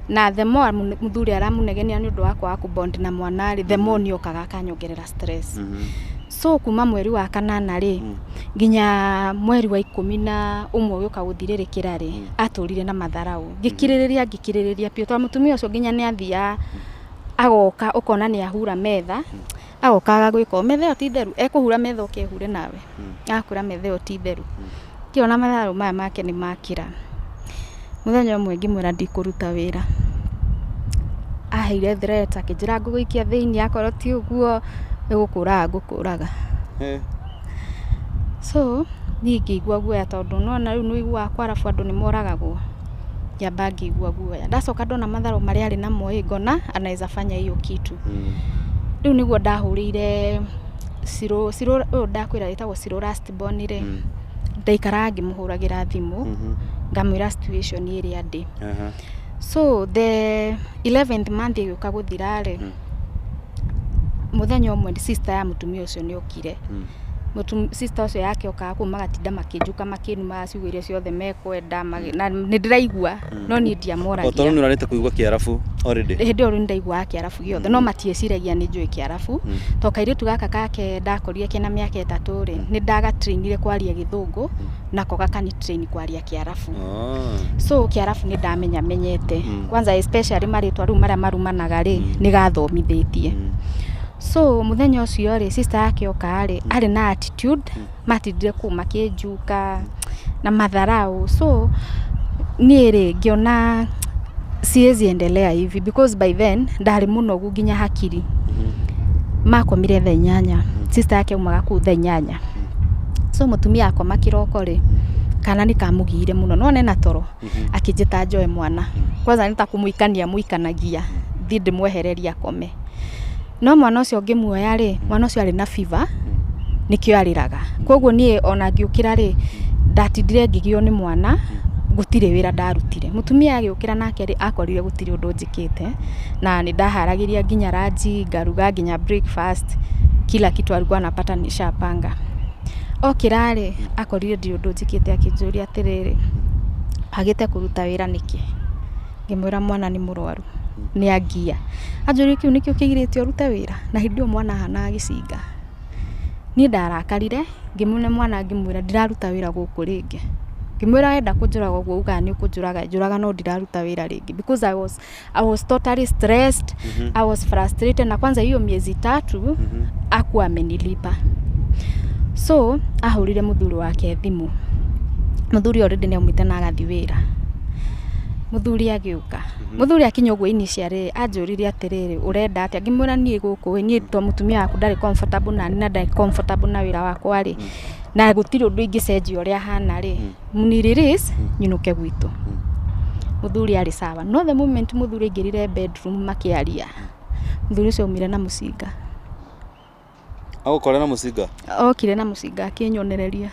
na the more mũthuri aramũnegenia nĩ ũndũ wa kwaga kũbond na mwana rĩ, the more nĩ okaga akanyongerera stress. So kuma mweri wa kanana rĩ nginya mweri wa 11 ũgĩũka gũthirĩrĩkĩra rĩ, atũrire na matharau, ngĩkirĩrĩria ngĩkirĩrĩria biũ tondũ mũtumia ũcio nginya nĩ athiaga agoka ũkona nĩ ahura metha, agoka agagwĩka o metha ĩyo ti theru, ekũhura metha ũke ĩhure nawe, agakwĩra metha ĩyo ti theru, ngĩona matharau maya make nĩ makĩra. Mũthenya ũmwe ngĩmwĩra ndikũruta wĩra, aheire threat akĩnjĩra ngũgũikia thĩinĩ akorwo ti ũguo nĩgũkũraga ngũkũraga. So niĩ ngĩigua guoya tondũ nĩwona rĩu nĩũiguaga kwarabu andũ nĩ moragagwo, ngĩamba ngĩigua guoya, ndacoka ndona matharau marĩa arĩ namo ĩ ngona anaweza fanya hiyo kitu. Rĩu nĩguo ndahũrĩire Ciro, Ciro ũyũ ndakwĩra ĩtagwo Ciro last born rĩ, ndaikaraga ngĩmũhũragĩra thimũ ngamwĩra situation ĩrĩa ndĩ. So the 11th month ĩgĩũka gũthira rĩ, mũthenya ũmwe sister ya mũtumia ũcio nĩ okire. Sister ũcio yake okaga kũu magatinda makĩnjuka makĩnumaga ciugo iria ciothe mekwenda na nĩ ndĩraigua no niĩ O ndiamoragia. tondũ nĩ ũrarĩte kũigua kĩarabu already. Hĩndĩ ĩyo rĩu nĩndaiguaga kĩarabu gĩothe no matieciragia nĩ njũĩ kĩarabu to kairĩtu gaka kake ndakorire kena mĩaka 3 rĩ, nĩ ndagatrainire kwaria gĩthũngũ nako gakani train kwaria kĩarabu. So kĩarabu nĩ ndamenya menyete kwanza especially marĩtwa rĩu marĩa marumanaga rĩ, nĩ gathomithĩtie. So mũthenya ũcio rĩ, sister yake oka rĩ, arĩ na attitude, matindire kũu makĩnjuka na matharau. So niĩ rĩ ngĩona siwezi endelea hivi because by then ndarĩ mũnogu nginya hakiri. Makomire thaa 8, sister yake aumaga kũu thaa 8. So mũtumia akoma kĩroko rĩ, kana nĩ kamũgiire mũno no nena toro, akĩnjĩta njoe mwana. Kwanza nĩ ta kũmũikania mũikanagia thiĩ ndĩmwehererie akome. No mwana ũcio ngĩmuoya rĩ, mwana ũcio arĩ na fever nĩkĩo arĩraga. Koguo niĩ ona ngĩũkĩra rĩ, ndatindire ngĩgio nĩ mwana, gũtirĩ wĩra ndarutire. Mũtumia agĩũkĩra nake rĩ, akorire gũtirĩ ũndũ njĩkĩte na nĩ ndaharagĩria nginya ranji, ngaruga nginya breakfast, kila kitu alikuwa anapata nishapanga. Okĩra rĩ, akorire ndirĩ ũndũ njĩkĩte akĩnjũria atĩrĩrĩ, wagĩte kũruta wĩra nĩkĩ? Ngĩmwĩra mwana nĩ mũrwaru, nĩ angia. Anjũria kĩu nĩkĩo kĩgirĩtie ũrute wĩra? Na hĩndĩ ĩyo mwana ahanaga gĩcinga. Niĩ ndarakarire, ngĩmũne mwana ngĩmwĩra ndiraruta wĩra gũkũ rĩngĩ. Ngĩmwĩra wenda kũnjũraga ũguo ugaga nĩ ũkũnjũraga, njũraga no ndiraruta wĩra rĩngĩ because I was totally stressed, I was frustrated na kwanza hiyo miezi 3 hakuwa amenilipa. So ahũrire mũthuri wake thimũ. Mũthuri already nĩ aumĩte na agathiĩ wĩra. Mũthuri agĩũka. Mũthuri akinya ũguo initially anjũririe atĩrĩrĩ, ũrenda atĩa? Ngĩmwĩra niĩ gũkũ niĩ to mũtumia waku ndarĩ comfortable nani na ndarĩ comfortable na wĩra wakwa rĩ, na gũtirĩ ũndũ ingĩcenjia ũrĩa ahana rĩ, mũni release nyinũke gwitũ. Mũthuri arĩ sawa. No the moment mũthuri aingĩrire bedroom makĩaria, mũthuri ũcio aumire na mũcinga. Agũkora na mũcinga? Okire na mũcinga akĩnyonereria.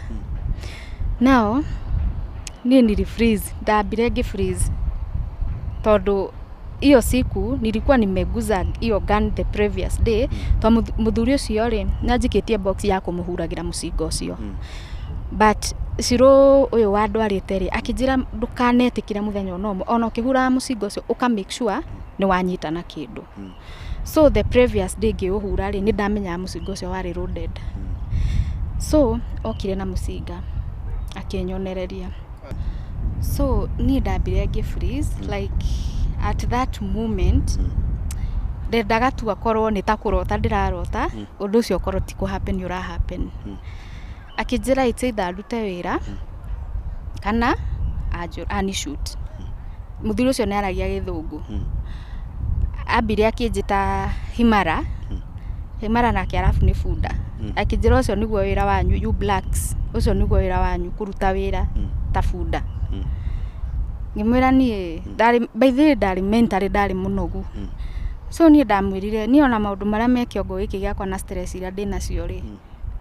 Now niĩ nili freeze, ndambire ngĩ freeze tondũ hiyo siku nilikuwa nimeguza hiyo gun the previous day to mũthuri ũcio rĩ, nĩ anjikĩtie box ya kũmũhuragĩra mũcinga ũcio. But Ciro ũyũ wandwarĩte rĩ, akĩnjĩra ndũkanetĩkĩre mũthenya ona ũmwe ona ũkĩhuraga mũcinga ũcio ũka make sure nĩ wanyita na kĩndũ. So the previous day ngĩũhura rĩ, nĩ ndamenyaga mũcinga ũcio warĩ loaded. So okire na mũcinga akĩnyonereria. So niĩ ndambire ngĩ freeze like at that moment ndendaga tu akorwo nĩ ta kũrota ndĩrarota, ũndũ ũcio ũkorwo ti kũ happen ũra happen. Akĩnjĩra it's either ndute wĩra kana ani shoot. Mũthuri ũcio nĩ aragia gĩthũngũ. Ambire akĩnjĩta Himara, Himara na kĩarabu nĩ bunda. Akĩnjĩra ũcio nĩguo wĩra wanyu you blacks, ũcio nĩguo wĩra wanyu kũruta wĩra ta bunda. Ngĩmwĩra niĩ ndarĩ, by the way ndarĩ mentally ndarĩ mũnogu. So niĩ ndamwĩrire, niĩ ona maũndũ marĩa me kĩongo gĩkĩ gĩakwa na stress iria ndĩnacio rĩ,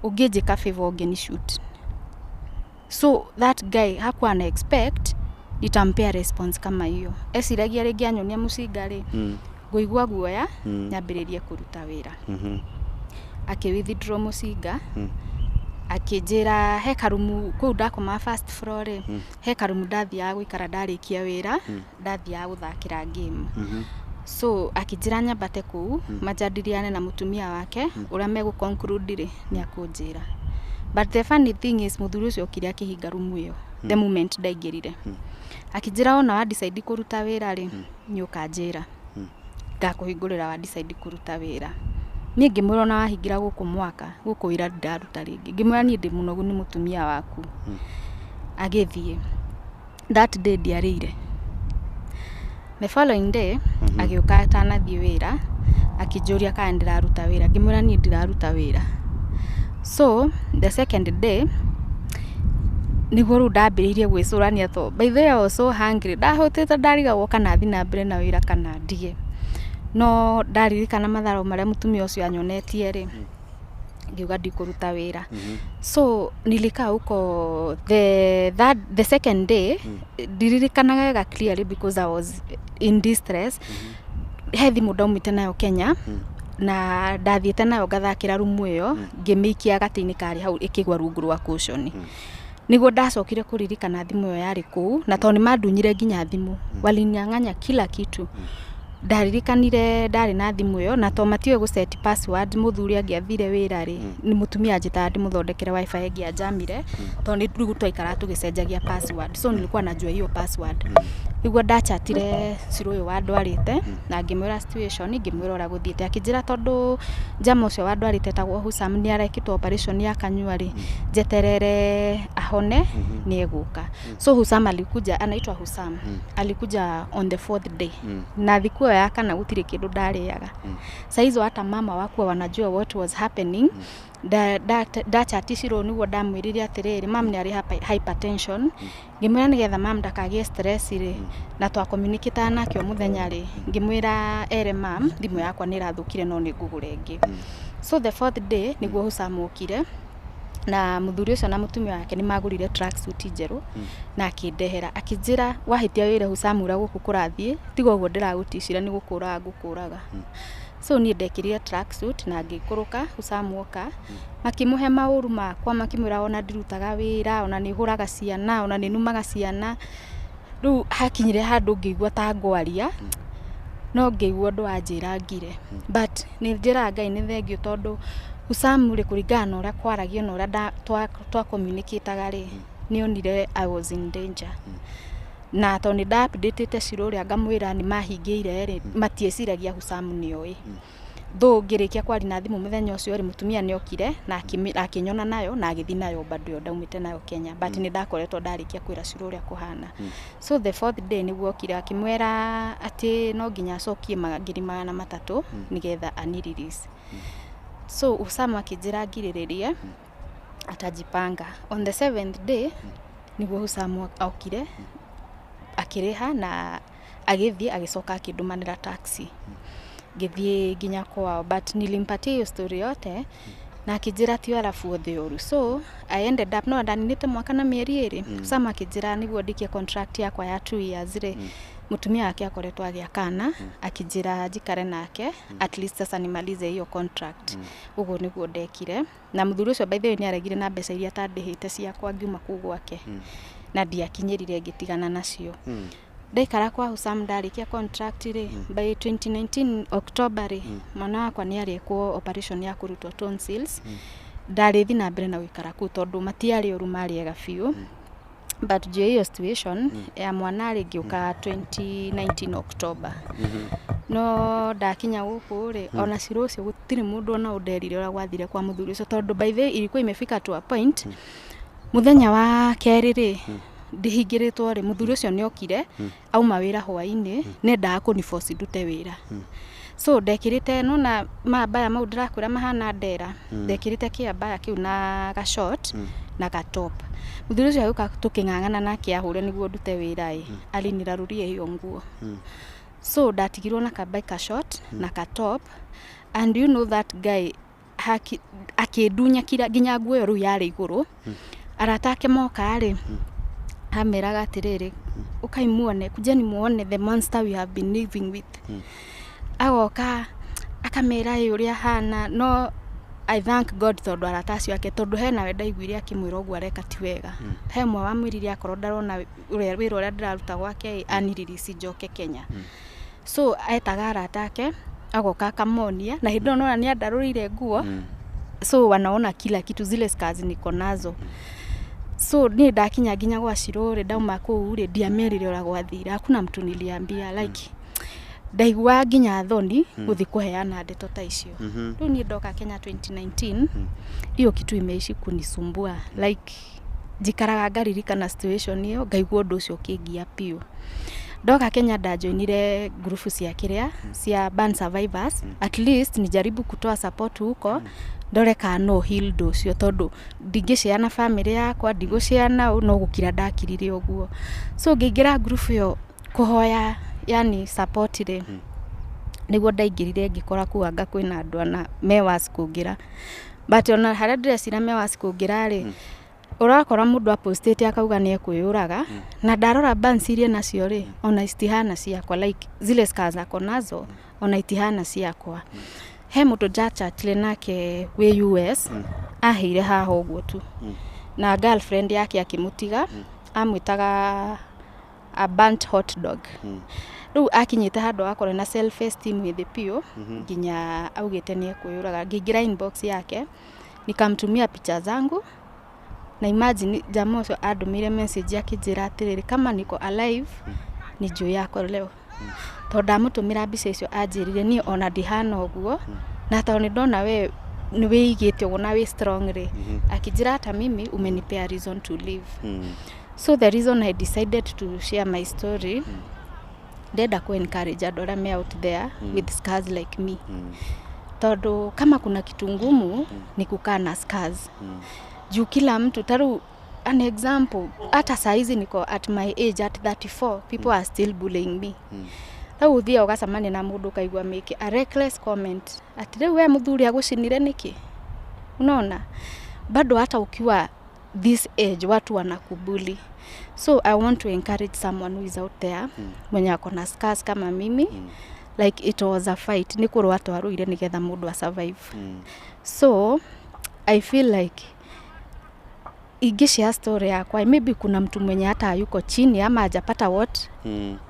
ũngĩnjĩka favor ũngĩni shoot. So that guy hakuwa ana expect nitampea response kama hiyo. Eciragia rĩngĩ anyonia mũcinga rĩ, ngũigua guoya, nyambĩrĩrie kũruta wĩra. Akĩ withdraw mũcinga, akĩnjĩra he karumu kũu ndakoma first floor rĩ, he karumu ndathiaga gũikara ndarĩkia wĩra, ndathiaga gũthakĩra game. So akĩnjĩra nyambate kũu, manjadiliane na mũtumia wake ũrĩa megũ conclude rĩ, nĩ akũnjĩra. But the funny thing is, mũthuri ũcio okire akĩhinga rumu ĩyo the moment ndaingĩrire. Akĩnjĩra ona wa decide kũruta wĩra rĩ, nĩ ũkanjĩra, ngakũhingũrĩra wa decide kũruta wĩra. Niĩ ngĩmwĩra ona wahingĩra gũkũ mwaka gũkũ wĩra ndiraruta rĩngĩ. Ngĩmwĩra niĩ ndĩ mũnogu nĩ mũtumia waku. Agĩthiĩ. That day ndiarĩire. The following day agĩũka atanathiĩ wĩra, akĩnjũria kana ndĩraruta wĩra. Ngĩmwĩra niĩ ndiraruta wĩra. So the second day nĩguo rĩu ndambĩrĩirie gwĩcũrania, to by the way I was so hungry, ndahũtĩte, ndarigagwo kana thiĩ na mbere na wĩra kana ndige. No ndaririkana matharau marĩa mũtumia ũcio anyonetie rĩ, ngiuga ndikũruta wĩra. So nilikaa huko the second day, ndiririkanaga wega clearly because I was in distress. He thimũ ndaumĩte nayo Kenya na ndathiĩte nayo ngathakĩra rumu ĩyo, ngĩmĩikia gatĩ-inĩ karĩ hau, ĩkĩgwa rungu rwa cushion. Nĩguo ndacokire kũririkana thimũ ĩyo yarĩ kũu, na tondũ nĩ mandunyire nginya thimũ, walinyang'anya kila kitu, ndaririkanire ndarĩ na thimũ ĩyo, na to matiũĩ gũ set password. Mũthuri angĩathire wĩra rĩ, nĩ mũtumia anjĩtaga ndĩmũthondekere WiFi ĩngĩanjamire, tondũ nĩ rĩu twaikaraga tũgĩcenjagia password, so nilikuwa najua hiyo password. Nĩguo ndachatire Ciro ũyũ wandwarĩte na ngĩmwĩra situation, ngĩmwĩra ũrĩa gũthiĩte. Akĩnjĩra tondũ njama ũcio wandwarĩte etagwo Husam nĩ arekĩtwo operation ya kanyua rĩ, njeterere ahone, nĩ egũka. So Husam alikuja, anaitwa Husam, alikuja on the fourth day. Na thikũ ĩyo ya kana gũtirĩ kĩndũ ndarĩaga. Saa hizo hata mama wakwa wanajua what was happening. Ndachati Ciro nĩguo ndamwĩrire atĩrĩrĩ, mam nĩ arĩ hypertension. Ngĩmwĩra nĩgetha mam ndakagĩe stress rĩ, na twacommunicataga nake o mũthenya rĩ, ngĩmwĩra ere mam thimũ yakwa nĩ ĩrathũkire no nĩ ngũgũra ĩngĩ. So the fourth day nĩguo Husam okire na mũthuri ũcio na mũtumia wake nĩ magũrire tracksuit njerũ na akĩndehera, akĩnjĩra wahĩtia wĩre Husam ũrĩa gũkũ kũrathiĩ, tiga ũguo ndĩragũticira nĩ gũkũraga ngũkũraga. So niĩ ndekĩrire tracksuit na ngĩikũrũka. Husam oka makĩmũhe maũru makwa, makĩmwĩra ona ndirutaga wĩra, ona nĩ hũraga ciana, ona nĩ numaga ciana. Rĩu hakinyire handũ ngĩigua ta ngwaria, no ngĩigua ũndũ wanjĩra ngire. But nĩ njĩraga Ngai nĩ thengiũ, tondũ Husam rĩ, kũringana na ũrĩa kwaragio na ũrĩa twa communicataga rĩ, nĩ onire I was in danger. Na tondũ nĩ nda updatĩte Ciro ũrĩa ngamwĩra nĩ mahingĩire rĩ, matieciragia Husam nĩ oĩ. Though ngĩrĩkia kwaria na thimũ mũthenya ũcio rĩ, mũtumia nĩ okire na akĩnyona nayo na agĩthiĩ nayo bado ĩyo ndaumĩte nayo Kenya, but nĩ ndakoretwo ndarĩkia kwĩra Ciro ũrĩa kũhana. So the fourth day nĩguo okire akĩmwĩra atĩ no nginya acokie 300,000 nĩgetha ani release. So Husam akĩnjĩra ngirĩrĩrie, atajipanga. On the seventh day nĩguo Husam okire akĩrĩha na agĩthiĩ, agĩcoka akĩndũmanĩra taxi ngĩthiĩ nginya kwao. But nilimpatia hiyo story yote na akĩnjĩra ti arabu othe ũru. So I ended up, no ndaninĩte mwaka na mĩeri 2. Sam akĩnjĩra nĩguo ndĩkie contract yakwa ya 2 years rĩ, mũtumia wake akoretwo agĩa kana, akĩnjĩra njikare nake at least sasa nimalize hiyo contract. Ũguo nĩguo ndekire. Na mũthuri ũcio by the way nĩ aregire na mbeca iria atandĩhĩte ciakwa ngiuma kũu gwake, na ndiakinyĩrire, ngĩtigana nacio. Ndaikara kwa Husam, ndarĩkia contract rĩ, by 2019 October rĩ, mwana wakwa nĩ arĩkwo operation ya kũrutwo tonsils. Ndarĩthi na mbere na gũikara kũu tondũ matiarĩ ũru, marĩ ega biũ, but juu ya hiyo situation ya mwana rĩ, ngĩũka 2019 October. No ndakinya gũkũ rĩ, ona Ciro ũcio gũtirĩ mũndũ ona ũnderire ũrĩa gwathire kwa mũthuri ũcio, tondũ by the way ilikuwa imefika to a point. Mũthenya wa kerĩ rĩ, ndĩhingĩrĩtwo rĩ, mũthuri ũcio nĩ okire auma wĩra hwainĩ, nendaga kũniboci ndute wĩra. So ndekĩrĩte nona mambaya mau ndĩrakwĩra mahana ndera, ndekĩrĩte kĩambaya kĩu na ga short na ga top. Mũthuri ũcio agĩũka tũkĩng'ang'ana nake ahũre nĩguo ndute wĩra ĩ, aliniraruria hiyo nguo. So ndatigirwo na ka biker short na ka top, and you know that guy haki akĩndunya kira nginya nguo ĩyo rĩu yarĩ igũrũ. Arata ake moka rĩ, ameraga atĩrĩrĩ, "Ũkai muone, kujeni muone the monster we have been living with." Agoka akamera ĩ ũrĩa hana. No I thank God tondũ arata acio ake, tondũ hena we ndaiguire akĩmwĩra ũguo areka ti wega. He mwe wamwĩrire akorwo ndarona ũrĩa wĩra ũrĩa ndĩraruta gwake ĩ, aniririci njoke Kenya. So etaga arata ake, agoka akamonia, na hĩndĩ ĩyo nona nĩ andarũrĩire nguo, so wanaona kila kitu, zile scars niko nazo. So niĩ ndakinya nginya gwa Shiro rĩ, ndauma kũu rĩ, ndiamerire ũrĩa gwathire. Hakuna mtu niliambia, like ndaiguaga nginya thoni gũthiĩ kũheana ndeto ta icio. Rĩu niĩ ndoka Kenya 2019, hiyo kitu imeishi kunisumbua, like njikaraga ngaririkana situation ĩyo, ngaigua ũndũ ũcio ũkĩngia biũ. Ndoka Kenya ndajoinire ngurubu cia kĩrĩa cia burn survivors, at least nijaribu kutoa support huko, ndore kana no heal ũndũ ũcio, tondũ ndingĩceana family yakwa, ndigũceana ũ, no gũkira ndakirire ũguo. So ngĩingĩra ngurubu ĩyo kũhoya yani support rĩ, nĩguo ndaingĩrire ngĩkora kũu anga kwĩna andũ ana me worse kũngĩra, but ona harĩa ndĩrecira me worse kũngĩra rĩ, ũrakora mũndũ apostĩte akauga nĩ ekwĩyũraga, na ndarora burns iria nacio rĩ, ona itihana ciakwa, like zile scars ako nazo ona itihana ciakwa. He mũndũ ndachatire nake wĩ US, aheire haha ũguo tu, na girlfriend yake akĩmũtiga, amwĩtaga a burnt hot dog. Rĩu akinyĩte handũ akorwo na self esteem ĩ thĩ biũ, nginya augĩte nĩ ekwĩyũraga. Ngĩingĩra inbox yake, nikamtumia picha zangu, na imagine jamaa ũcio andũmĩire message akĩnjĩra atĩrĩrĩ, kama niko alive ni juu yako leo. Tondũ ndamũtũmĩra mbica icio, anjĩrire niĩ ona ndihana ũguo, na tondũ nĩ ndona we nĩ wĩigĩte ũguo na wĩ strong rĩ, akĩnjĩra hata mimi umenipea reason to live. So the reason I decided to share my story, ndenda ku encourage andũ arĩa me out there with scars like me, tondũ kama kuna kitu ngumu ni kukaa na scars, juu kila mtu taru an example, hata saa hizi niko at my age, at 34, people are still bullying me. Rĩu ũthiaga ũgacemania na mũndũ ũkaigua make a reckless comment ati rĩu we mũthuri agũcinire nĩkĩ. Unaona bado hata ukiwa this age watu wanakubully. So I want to encourage someone who is out there mwenye ako na scars kama mimi, like it was a fight, nĩ kũrũa twarũire nĩgetha mũndũ a survive. So I feel like ingishare story yakwa, maybe kuna mtu mwenye hata yuko chini ama hajapata what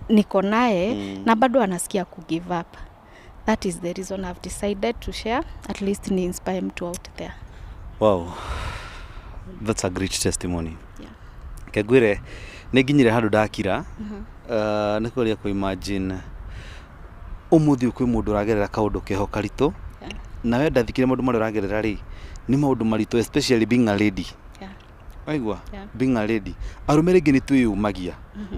niko naye na bado anasikia ku give up. That is the reason I've decided to share, at least ni inspire mtu out there. Wow, that's a great testimony. Kengwire nĩ nginyire handũ ndakira, nĩ kũrĩa kũ imagine ũmũthĩ kwĩ mũndũ ũragerera kaũndũ keho karitũ, na we ndathikire maũndũ marĩa ũragerera rĩ, nĩ maũndũ maritũ, especially being a lady. Waigua? Yeah. Being a lady, arũme rĩngĩ nĩ twĩyũmagia,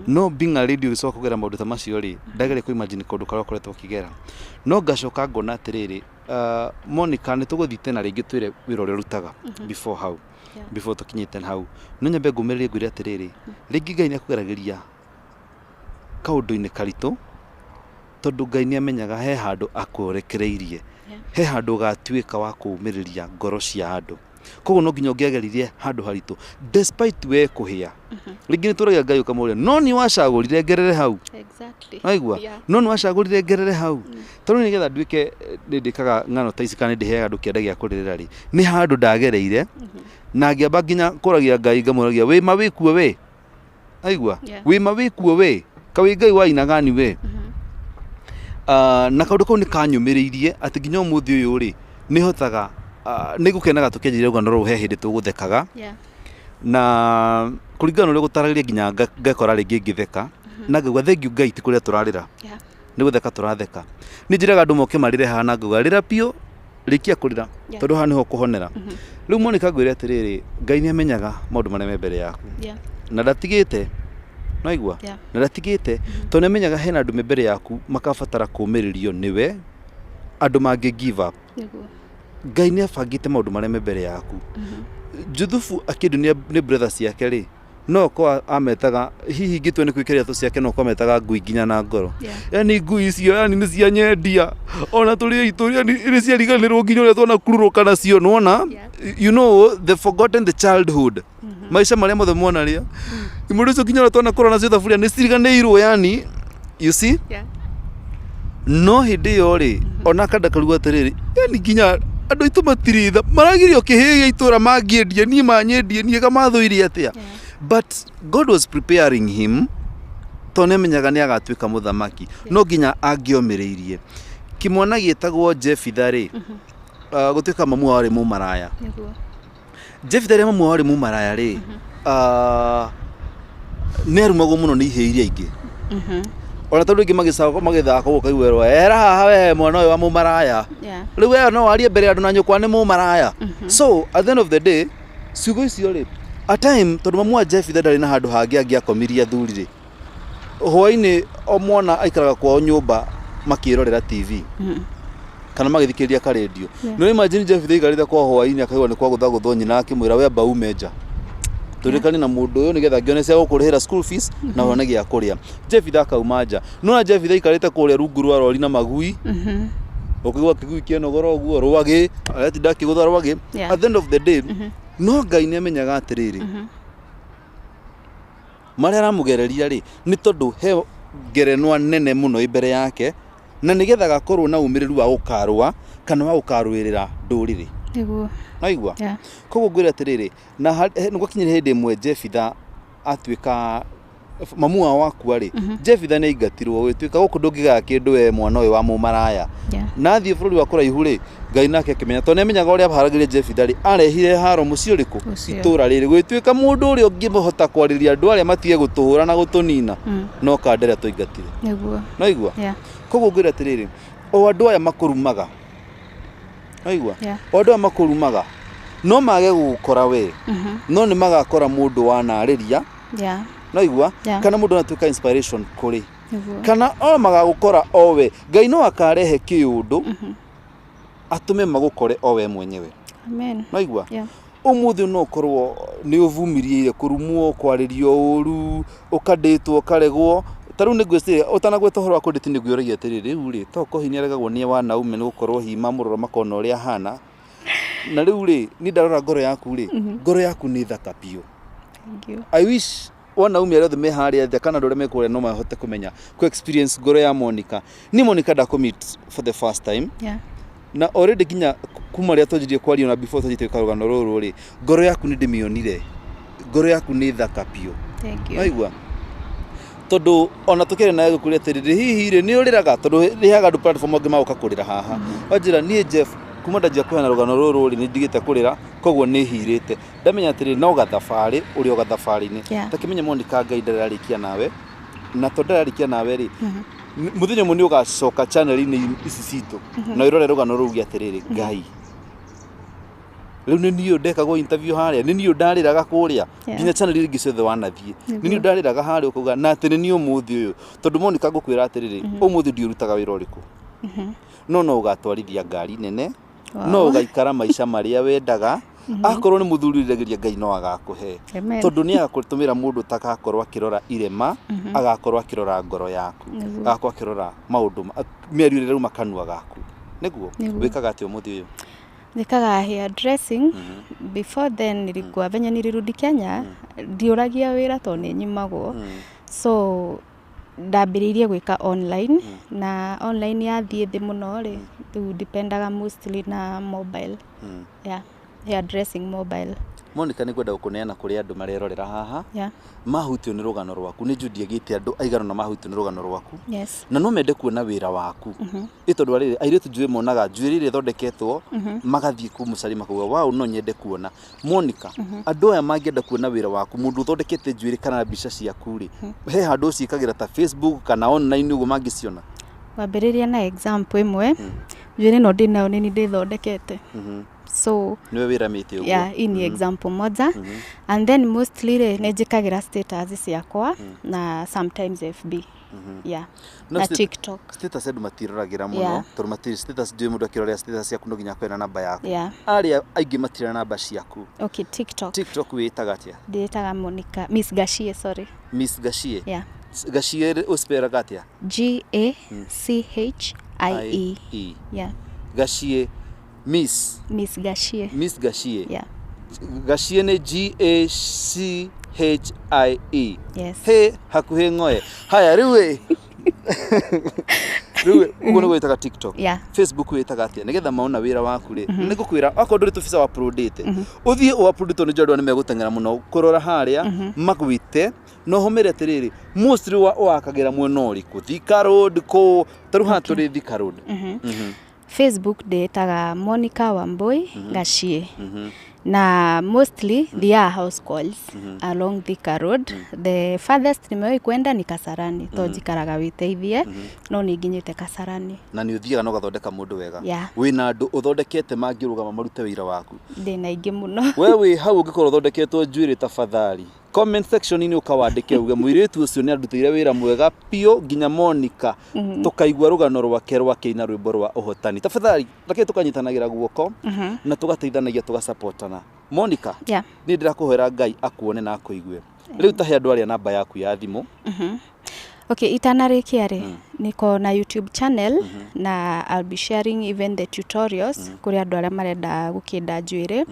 no being a lady ũgĩcoka kũgera maũndũ ta macio rĩ, ndageria kũ imagine kaũndũ karĩa ũkoretwo ũkĩgera, no ngacoka ngona atĩrĩrĩ, Monica, nĩ tũgũthiĩ tena rĩngĩ twĩre wĩra ũrĩa ũrutaga before hau, before tũkinyĩte hau, no nyambe ngũmĩrĩrie ngwĩre atĩrĩrĩ, rĩngĩ Ngai nĩ akũgeragĩria kaũndũ-inĩ karitũ tondũ Ngai nĩ amenyaga he handũ akũrekereirie, he handũ ũgatuĩka wa kũũmĩrĩria ngoro cia andũ. Koguo no nginya ũngĩageririe handũ haritũ despite we kũhĩa. Rĩngĩ nĩ tũragia Ngai ũkamũria, no nĩ wacagũrire ngerere hau. Waigua? No nĩ wacagũrire ngerere hau, tondũ nĩgetha nduĩke nĩ ndĩkaga ng'ano ta ici kana nĩ ndĩheaga andũ kĩanda gĩa kũrĩrĩra rĩ, nĩ handũ ndagereire na ngĩamba nginya kũragia Ngai, ngamũragia wĩma wĩkuo we, aigua? Wĩma wĩkuo we, kawĩ Ngai wa inagani we. Na kaũndũ kau nĩ kanyũmĩrĩirie atĩ nginya ũmũthĩ ũyũ rĩ, nĩ hotaga, nĩ ngũkenaga tũkĩanjĩrĩria rũgano rũrũ he hĩndĩ tũgũthekaga, na kũringana na ũrĩa gũtaragĩria nginya ngekora rĩngĩ ngĩtheka na ngauga thengiũ Ngai, ti kũrĩa tũrarĩra, nĩ gũtheka tũratheka. Nĩ njĩraga andũ moke marĩre haha na ngauga rĩra biũ, rĩkia kũrĩra, tondũ haha nĩho kũhonera. Rĩu Monica, ngwĩre atĩrĩrĩ, Ngai nĩ amenyaga maũndũ marĩa me mbere yaku na ndatigĩte, naigua? Na ndatigĩte tondũ nĩ amenyaga hena andũ me mbere yaku makabatara kũũmĩrĩrio nĩwe, andũ mangĩ give up. Ngai nĩ abangĩte maũndũ marĩa me mbere yaku. Juthubu akĩndũ nĩ brother ciake rĩ, No ko ametaga hihi ngĩtua nĩ kwĩkĩra itũ ciake, no ko ametaga ngui nginya na ngoro. Yani ngui icio yani nĩ cianyendia ona tũrĩ aitũ, yani nĩ ciariganĩrwo nginya ũrĩa twanakurũrũka nacio, nĩwona? You know the forgotten, the childhood, maica marĩa mothe mwana rĩa imũndũ icio nginya ũrĩa twanakũra nacio thaburia nĩ ciriganĩirwo, yani you see. No hĩndĩ ĩyo rĩ, ona kanda karuga atĩrĩrĩ, yani nginya andũ aitũ matirĩ tha, maragirio kĩhĩĩ gĩa itũra mangĩendia niĩ, manyendie niĩ kamathũire atĩa. But God was preparing him tondũ nĩ amenyaga nĩ agatuĩka mũthamaki, no nginya angĩomĩrĩirie kĩmwana gĩtagwo Jefitha rĩ, gũtuĩka mamu wao arĩ mũmaraya. Jefitha rĩrĩa mamu wao arĩ mũmaraya rĩ, nĩ arumagwo mũno nĩ ihĩĩ iria ingĩ, ona tondũ ingĩ magĩthaka ũguo ũkaigua era haha, we mwana ũyũ wa mũmaraya. Rĩu we no warie mbere ya andũ na nyũkwa nĩ mũmaraya. So at the end of the day, ciugo icio rĩ, a time tondũ mamu wa Jefitha ndarĩ na handũ hangĩ angĩakomirie athuri rĩ, hwainĩ o mwana aikaraga kwao nyũmba makĩrorera TV kana magĩthikĩrĩria karendio. No imagine Jefitha aikarĩte kwa hwainĩ akaigua nĩ kwagũthagũthwo, nyina akĩmwĩra, "We amba ume nja tũrĩkane na mũndũ ũyũ nĩgetha ngĩone cia gũkũrĩhĩra school fees na wone gĩa kũrĩa." Jefitha akauma nja, no na Jefitha aikarĩte kũrĩa rungu rwa rori na magui, ũkĩigua kĩgui kĩenogora ũguo rwagĩ aratinda akĩgũtha rwagĩ. At the end of the day, no Ngai nĩ amenyaga atĩrĩrĩ, marĩa aramũgereria rĩ, nĩ tondũ he ngerenwa nene mũno ĩ mbere yake, na nĩgetha agakorwo na ũmĩrĩru wa gũkarũa kana wa gũkarũĩrĩra ndũrĩrĩ. Naigua? Koguo ngwĩre atĩrĩrĩ, na nĩ gwakinyire hĩndĩ ĩmwe Jefitha atuĩka mamu wao akua rĩ, Jefitha nĩ aingatirwo, gũgĩtuĩka gũkũ ndũngĩgaya kĩndũ we mwana ũyũ wa mũmaraya. Na athiĩ bũrũri wa kũraihu rĩ, Ngai nake akĩmenya tondũ nĩ amenyaga ũrĩa aharagĩria Jefitha rĩ, arehire haro mũciĩ ũrĩkũ? Mũciĩ. Itũra rĩrĩ gũgĩtuĩka mũndũ ũrĩa ũngĩhota kwarĩria andũ arĩa matige gũtũhũra na gũtũnina no kandere tũingatire. Naigua? Koguo ngwĩre atĩrĩrĩ, o andũ aya makũrumaga, naigua? O andũ aya makũrumaga no mage gũgũkora we, no nĩ magakora mũndũ wanarĩria. Naigua? Kana mũndũ anatuĩka inspiration kũrĩ kana o magagũkora o we, Ngai no akarehe kĩũndũ atũme magũkore o we mwenyewe. Amen. Naigua? Yeah. Ũmũthĩ no ũkorwo nĩ ũvumirire kũrumwo, kwarĩrio ũru, ũkandĩtwo, ũkaregwo. Ta rĩu nĩ ngwĩciria ũtanagweta ũhoro wa kũndĩti, nĩ ngwĩũragia atĩrĩrĩ, rĩu rĩ, to korwo hihi nĩ aregagwo nĩ wanaume nĩ gũkorwo hihi mamũrora makona ũrĩa ahana. Na rĩu rĩ, niĩ ndarora ngoro yaku rĩ, ngoro yaku nĩ thaka biũ. Thank you. I wish wanaume arĩa othe me harĩa thĩ kana andũ arĩa me kũrĩa no mahote kũmenya kũ experience ngoro ya Monica. Niĩ Monica ndakũmeet for the first time na already nginya kuma rĩrĩa twanjirie kwaria na before twanjĩtie gwĩka rũgano rũrũ rĩ, ngoro yaku nĩ ndĩmĩonire, ngoro yaku nĩ thaka biũ. Thank you. Waigua? Tondũ ona tũkĩaria nawe gũkũria atĩrĩrĩ, hihi rĩ, nĩ ũrĩraga? Tondũ rĩheaga andũ platform angĩ magoka kũrĩra haha, wanjĩra niĩ Jeff, kuma ndanjia kũheana rũgano rũrũ rĩ, nĩ ndigĩte kũrĩra, koguo nĩ hirĩte ndamenya atĩrĩ, no gathabarĩ ũrĩ o gathabarĩ-inĩ. Takĩmenya Monica, Ngai ndararĩkia nawe, na tondũ ndararĩkia nawe rĩ, mũthenya ũmwe nĩ ũgacoka channel-inĩ ici citũ na wĩrore rũgano rũu uge atĩrĩrĩ, "Ngai, rĩu nĩ niĩ ũyũ ndekagwo interview harĩa, nĩ niĩ ũyũ ndarĩraga kũrĩa." Nginya channel iria ingĩ ciothe wanathiĩ, nĩ niĩ ũyũ ndarĩraga harĩa, ũkauga na atĩ nĩ niĩ ũmũthĩ ũyũ. Tondũ Monica, ngũkwĩra atĩrĩrĩ, ũmũthĩ ndiũrutaga wĩra ũrĩkũ, no ũgatwarithia ngari nene, no ũgaikara maica marĩa wendaga. Akorwo nĩ mũthuri ũriragĩria, Ngai no agakũhe. Amen. Tondũ nĩ agakũtũmĩra mũndũ ũtagakorwo akĩrora irema, agakorwo akĩrora ngoro yaku, agakorwo akĩrora maũndũ mĩario ĩrĩa ĩrauma kanua gaku. Nĩguo? Nĩguo. Wĩkaga atĩa ũmũthĩ ũyũ? Njĩkaga hair dressing. Before then nilikuwa, venye nilirudi Kenya, ndiũragia wĩra tondũ nĩ nyimagwo, so ndambĩrĩirie gwĩka online, na online yathiĩ thĩ mũno rĩ, rĩu dipendaga mostly na mobile. Yeah, hair dressing mobile. Monica, nĩ ngwenda gũkũneana kũrĩ andũ marerorera haha mahutio nĩ rũgano rwaku. Nĩ njũĩ ndiagĩte andũ aigana ũna mahutio nĩ rũgano rwaku na no mende kuona wĩra waku, ĩ tondũ arĩrĩ airĩtu njũĩ monaga njuĩrĩ ĩrĩa ĩthondeketwo magathiĩ kũmũcaria makauga, "Wow, no nyende kuona Monica." Andũ aya mangĩenda kuona wĩra waku, mũndũ ũthondekete njuĩrĩ kana mbica ciaku rĩ, he handũ ũciĩkagĩra ta Facebook kana online ũguo mangĩciona? Wambĩrĩria na example ĩmwe, njuĩrĩ ĩno ndĩnayo nĩ niĩ ndĩthondekete, so Nĩwe wĩramĩte ũguo? Yeah, hii ni example moja, and then mostly rĩ, nĩ njĩkagĩra status ciakwa na sometimes FB. Yeah. No Na TikTok. Status andũ matiroragĩra mũno, tondũ matirĩ status, ndiũĩ mũndũ akĩrorera status yaku no nginya akorwo na namba yaku. Arĩa aingĩ matirĩ na namba ciaku. Okay, TikTok. TikTok wĩtaga atĩa? Ndĩtaga Monica Miss Gachie, sorry. Miss Gachie? Yeah. Gachie ũsperaga atĩa? Gachie. E. Yeah. Gachie Miss Miss Gachie. Miss Gachie. Yeah. Gachie nĩ Gachie? Yes. He hakuhĩ ng'oe. Haya, rĩu ĩ, rĩu ĩ, ũguo nĩguo wĩtaga TikTok? Yeah. Facebook wĩtaga atĩa, nĩgetha maona wĩra waku rĩ? Nĩ ngũkwĩra okorwo ndũrĩ tũbica wa-uploadĩte, ũthiĩ ũ-upload, tondũ nĩ njũĩ andũ nĩ megũteng'era mũno kũrora harĩa magwĩte. No hũmĩre atĩrĩrĩ, mostly wakagĩra mwena ũrĩkũ? Thika Road kũ? Ta rĩu haha tũrĩ Thika Road. Facebook ndĩtaga Monica Wambui Gachie, na mostly thiaga house calls along Thika Road. The farthest nimewahi kwenda ni Kasarani, to njikaraga wĩteithie, no nĩ nginyĩte Kasarani. Na nĩ ũthiaga na ũgathondeka mũndũ wega? Yeah. Wĩna andũ ũthondekete mangĩrũgama marute wĩra waku? Ndĩna aingĩ mũno. We wĩ hau, ũngĩkorwo ũthondeketwo njuĩrĩ, tafadhali comment section-inĩ ũkawandĩke uge mũirĩtu ũcio nĩ andutĩire wĩra mwega biũ, nginya Monica tũkaigua rũgano rwake rwakĩina rwĩmbo rwa ũhotani. Tafadhali reke tũkanyitanagĩra guoko na tũgateithanagia, tũgasapotana. Monica, niĩ ndĩrakũhoera Ngai akuone na akũigue. Rĩu tahe andũ arĩa namba yaku ya thimũ. Okay, itanarĩkia rĩ, niko na YouTube channel na I'll be sharing even the tutorials kũrĩ andũ arĩa marenda gũkĩnda njuĩrĩ.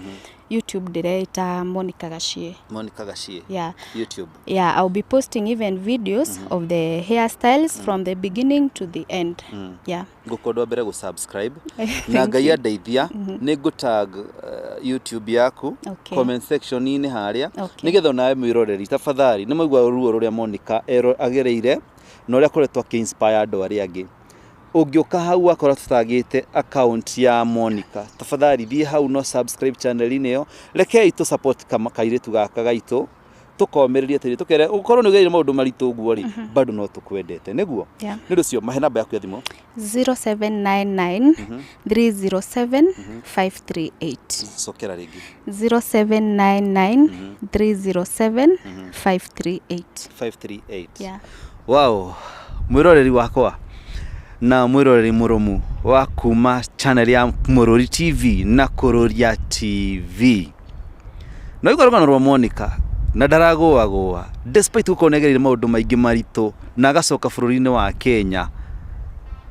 YouTube ndĩreĩta Monica Gachie. Monica Gachie? Yeah. YouTube. Yeah, I'll be posting even videos of the hairstyles from the beginning to the end. Yeah. Ngũkorwo mbere gũ subscribe Thank na Ngai you. andeithia nĩ ngũ tag YouTube yaku comment section-inĩ harĩa, nĩgetha onawe mwĩroreri, tafadhali, nĩ maigua ruo rũrĩa Monica agereire na ũrĩa akoretwo akĩ-inspire andũ arĩa angĩ. Ũngĩũka hau wakora tũtagĩte account ya Monica, tafadhali thiĩ hau no subscribe channel-inĩ ĩyo. Rekei tũ support kairĩtu gaka gaitũ, tũkomĩrĩrie atĩrĩ, tũkere ũkorwo nĩ ũgereire maũndũ maritũ ũguo rĩ, bado no tũkwendete nĩguo. Nĩ ũndũ ũcio mahe namba yaku ya thimũ. 0799 307 538. Cokera rĩngĩ. 0799 307 538. 538. Yeah. Wow, mwĩroreri wakwa na mwĩroreri mũrũmu wa kuma channel ya Mũrũri TV na Kũrũria TV, no igua rũgano rwa Monica na ndaragũagũa despite gũkorwo nĩagereire maũndũ maingĩ maritũ na agacoka bũrũri-inĩ wa Kenya.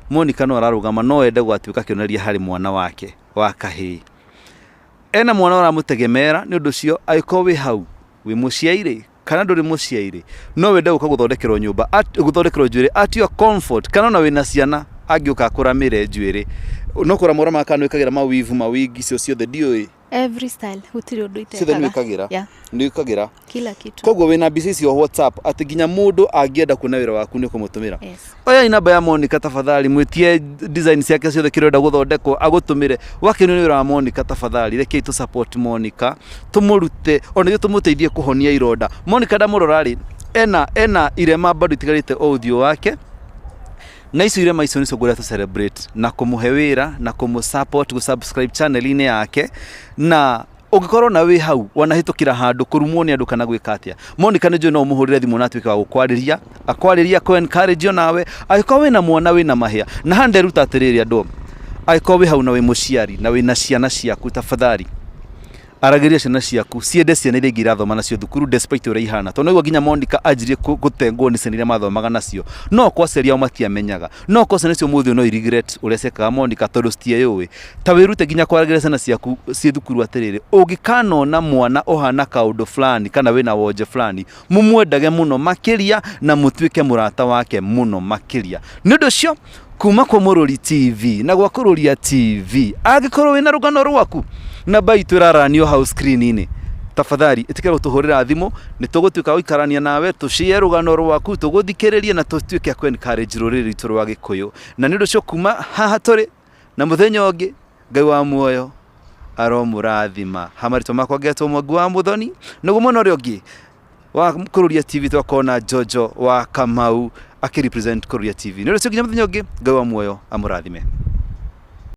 Monica no ararũgama, no ende gwatuĩka kĩonereria harĩ mwana wake wa kahĩĩ. Ena mwana ũramũtegemera. Nĩ ũndũ ũcio angĩkorwo wĩ hau wĩ mũciairĩ kana ndũrĩ mũciairĩ, no wende gũka gũthondekerwo nyũmba, gũthondekerwo njuĩrĩ at your comfort, kana ona wĩna ciana angĩũka akũramĩre njuĩrĩ, no kũrama ũramaga kana nĩwĩkagĩra mawivu, mawigi, icio ciothe ndiũĩ? Every style, gũtirĩ ũndũ Ciothe itekaga. nĩwĩkagĩra? Yeah. Nĩwĩkagĩra? Kila kitu. Koguo wĩna mbica icio WhatsApp atĩ nginya mũndũ angĩenda kuona wĩra waku nĩ ũkũmũtũmĩra? Yes. Oyai namba ya Monica tafadhali, mwĩtie design ciake ciothe, kĩrĩa ũrenda gũthondekwo agũtũmĩre. Wakenio nĩ wĩra wa Monica, tafadhali rekei tũ support Monica, tũmũrute ona ithuĩ tũmũteithie kũhonia ironda. Monica ndamũrora rĩ, ena irema bado itigarĩte o ũthiũ wake, na icio irema icio nicio ngũrĩa tũ celebrate na kũmũhe wĩra na kũmũ support, gũ subscribe channel-inĩ yake. Na ũngĩkorwo na wĩ hau wanahĩtũkĩra handũ kũrumwo nĩ andũ kana gwĩka atĩa, Monica nĩ njũĩ no ũmũhũrĩre thimũ na atuĩke wa gũkwarĩria, akwarĩria, kũ encourage onawe. Angĩkorwo wĩna mwana wĩna mahĩa na haha nderuta atĩrĩrĩ, andũ, angĩkorwo wĩ hau na wĩ mũciari na wĩna ciana ciaku, tafadhali aragĩria ciana ciaku ciende ciana iria ingĩ irathoma nacio thukuru despite ũrĩa ihana, tondũ nĩguo nginya Monica anjirie gũtengwo nĩ ciana iria mathomaga nacio, no kwa aciari ao matiamenyaga, no kwa ciana icio mũthĩ no i regret ũrĩa ciekaga Monica tondũ citieyũĩ. Ta wĩrute nginya kwaragĩria ciana ciaku ciĩ thukuru atĩrĩrĩ, ũngĩkanona mwana ũhana kaũndũ fulani kana wĩna wonje fulani, mũmwendage mũno makĩria na mũtuĩke mũrata wake mũno makĩria. Nĩ ũndũ ũcio kuma kwa Mũrũri TV na gwa Kũrũria TV, angĩkorwo wĩna rũgano rwaku, namba itũ ĩraranio hau screen-inĩ, tafadhali ĩtĩkĩra gũtũhũrĩra thimũ, nĩ tũgũtuĩka gũikarania nawe, tũshare rũgano rwaku, tũgũthikĩrĩrie na tũtuĩke a kũ encourage rũrĩrĩ rwitũ rwa Gĩkũyũ. Na nĩ ũndũ ũcio kuma haha tũrĩ na mũthenya ũngĩ, Ngai wa muoyo aromũrathima. Hamarĩtwa makwa ngetwo Mwangi wa Mũthoni, naguo mwena ũrĩa ũngĩ wa Kũrũria TV twakorwo na Jojo wa Kamau akĩrepresent Kũrũria TV. Nĩ ũndũ ũcio nginya mũthenya ũngĩ, Ngai wa muoyo amũrathime.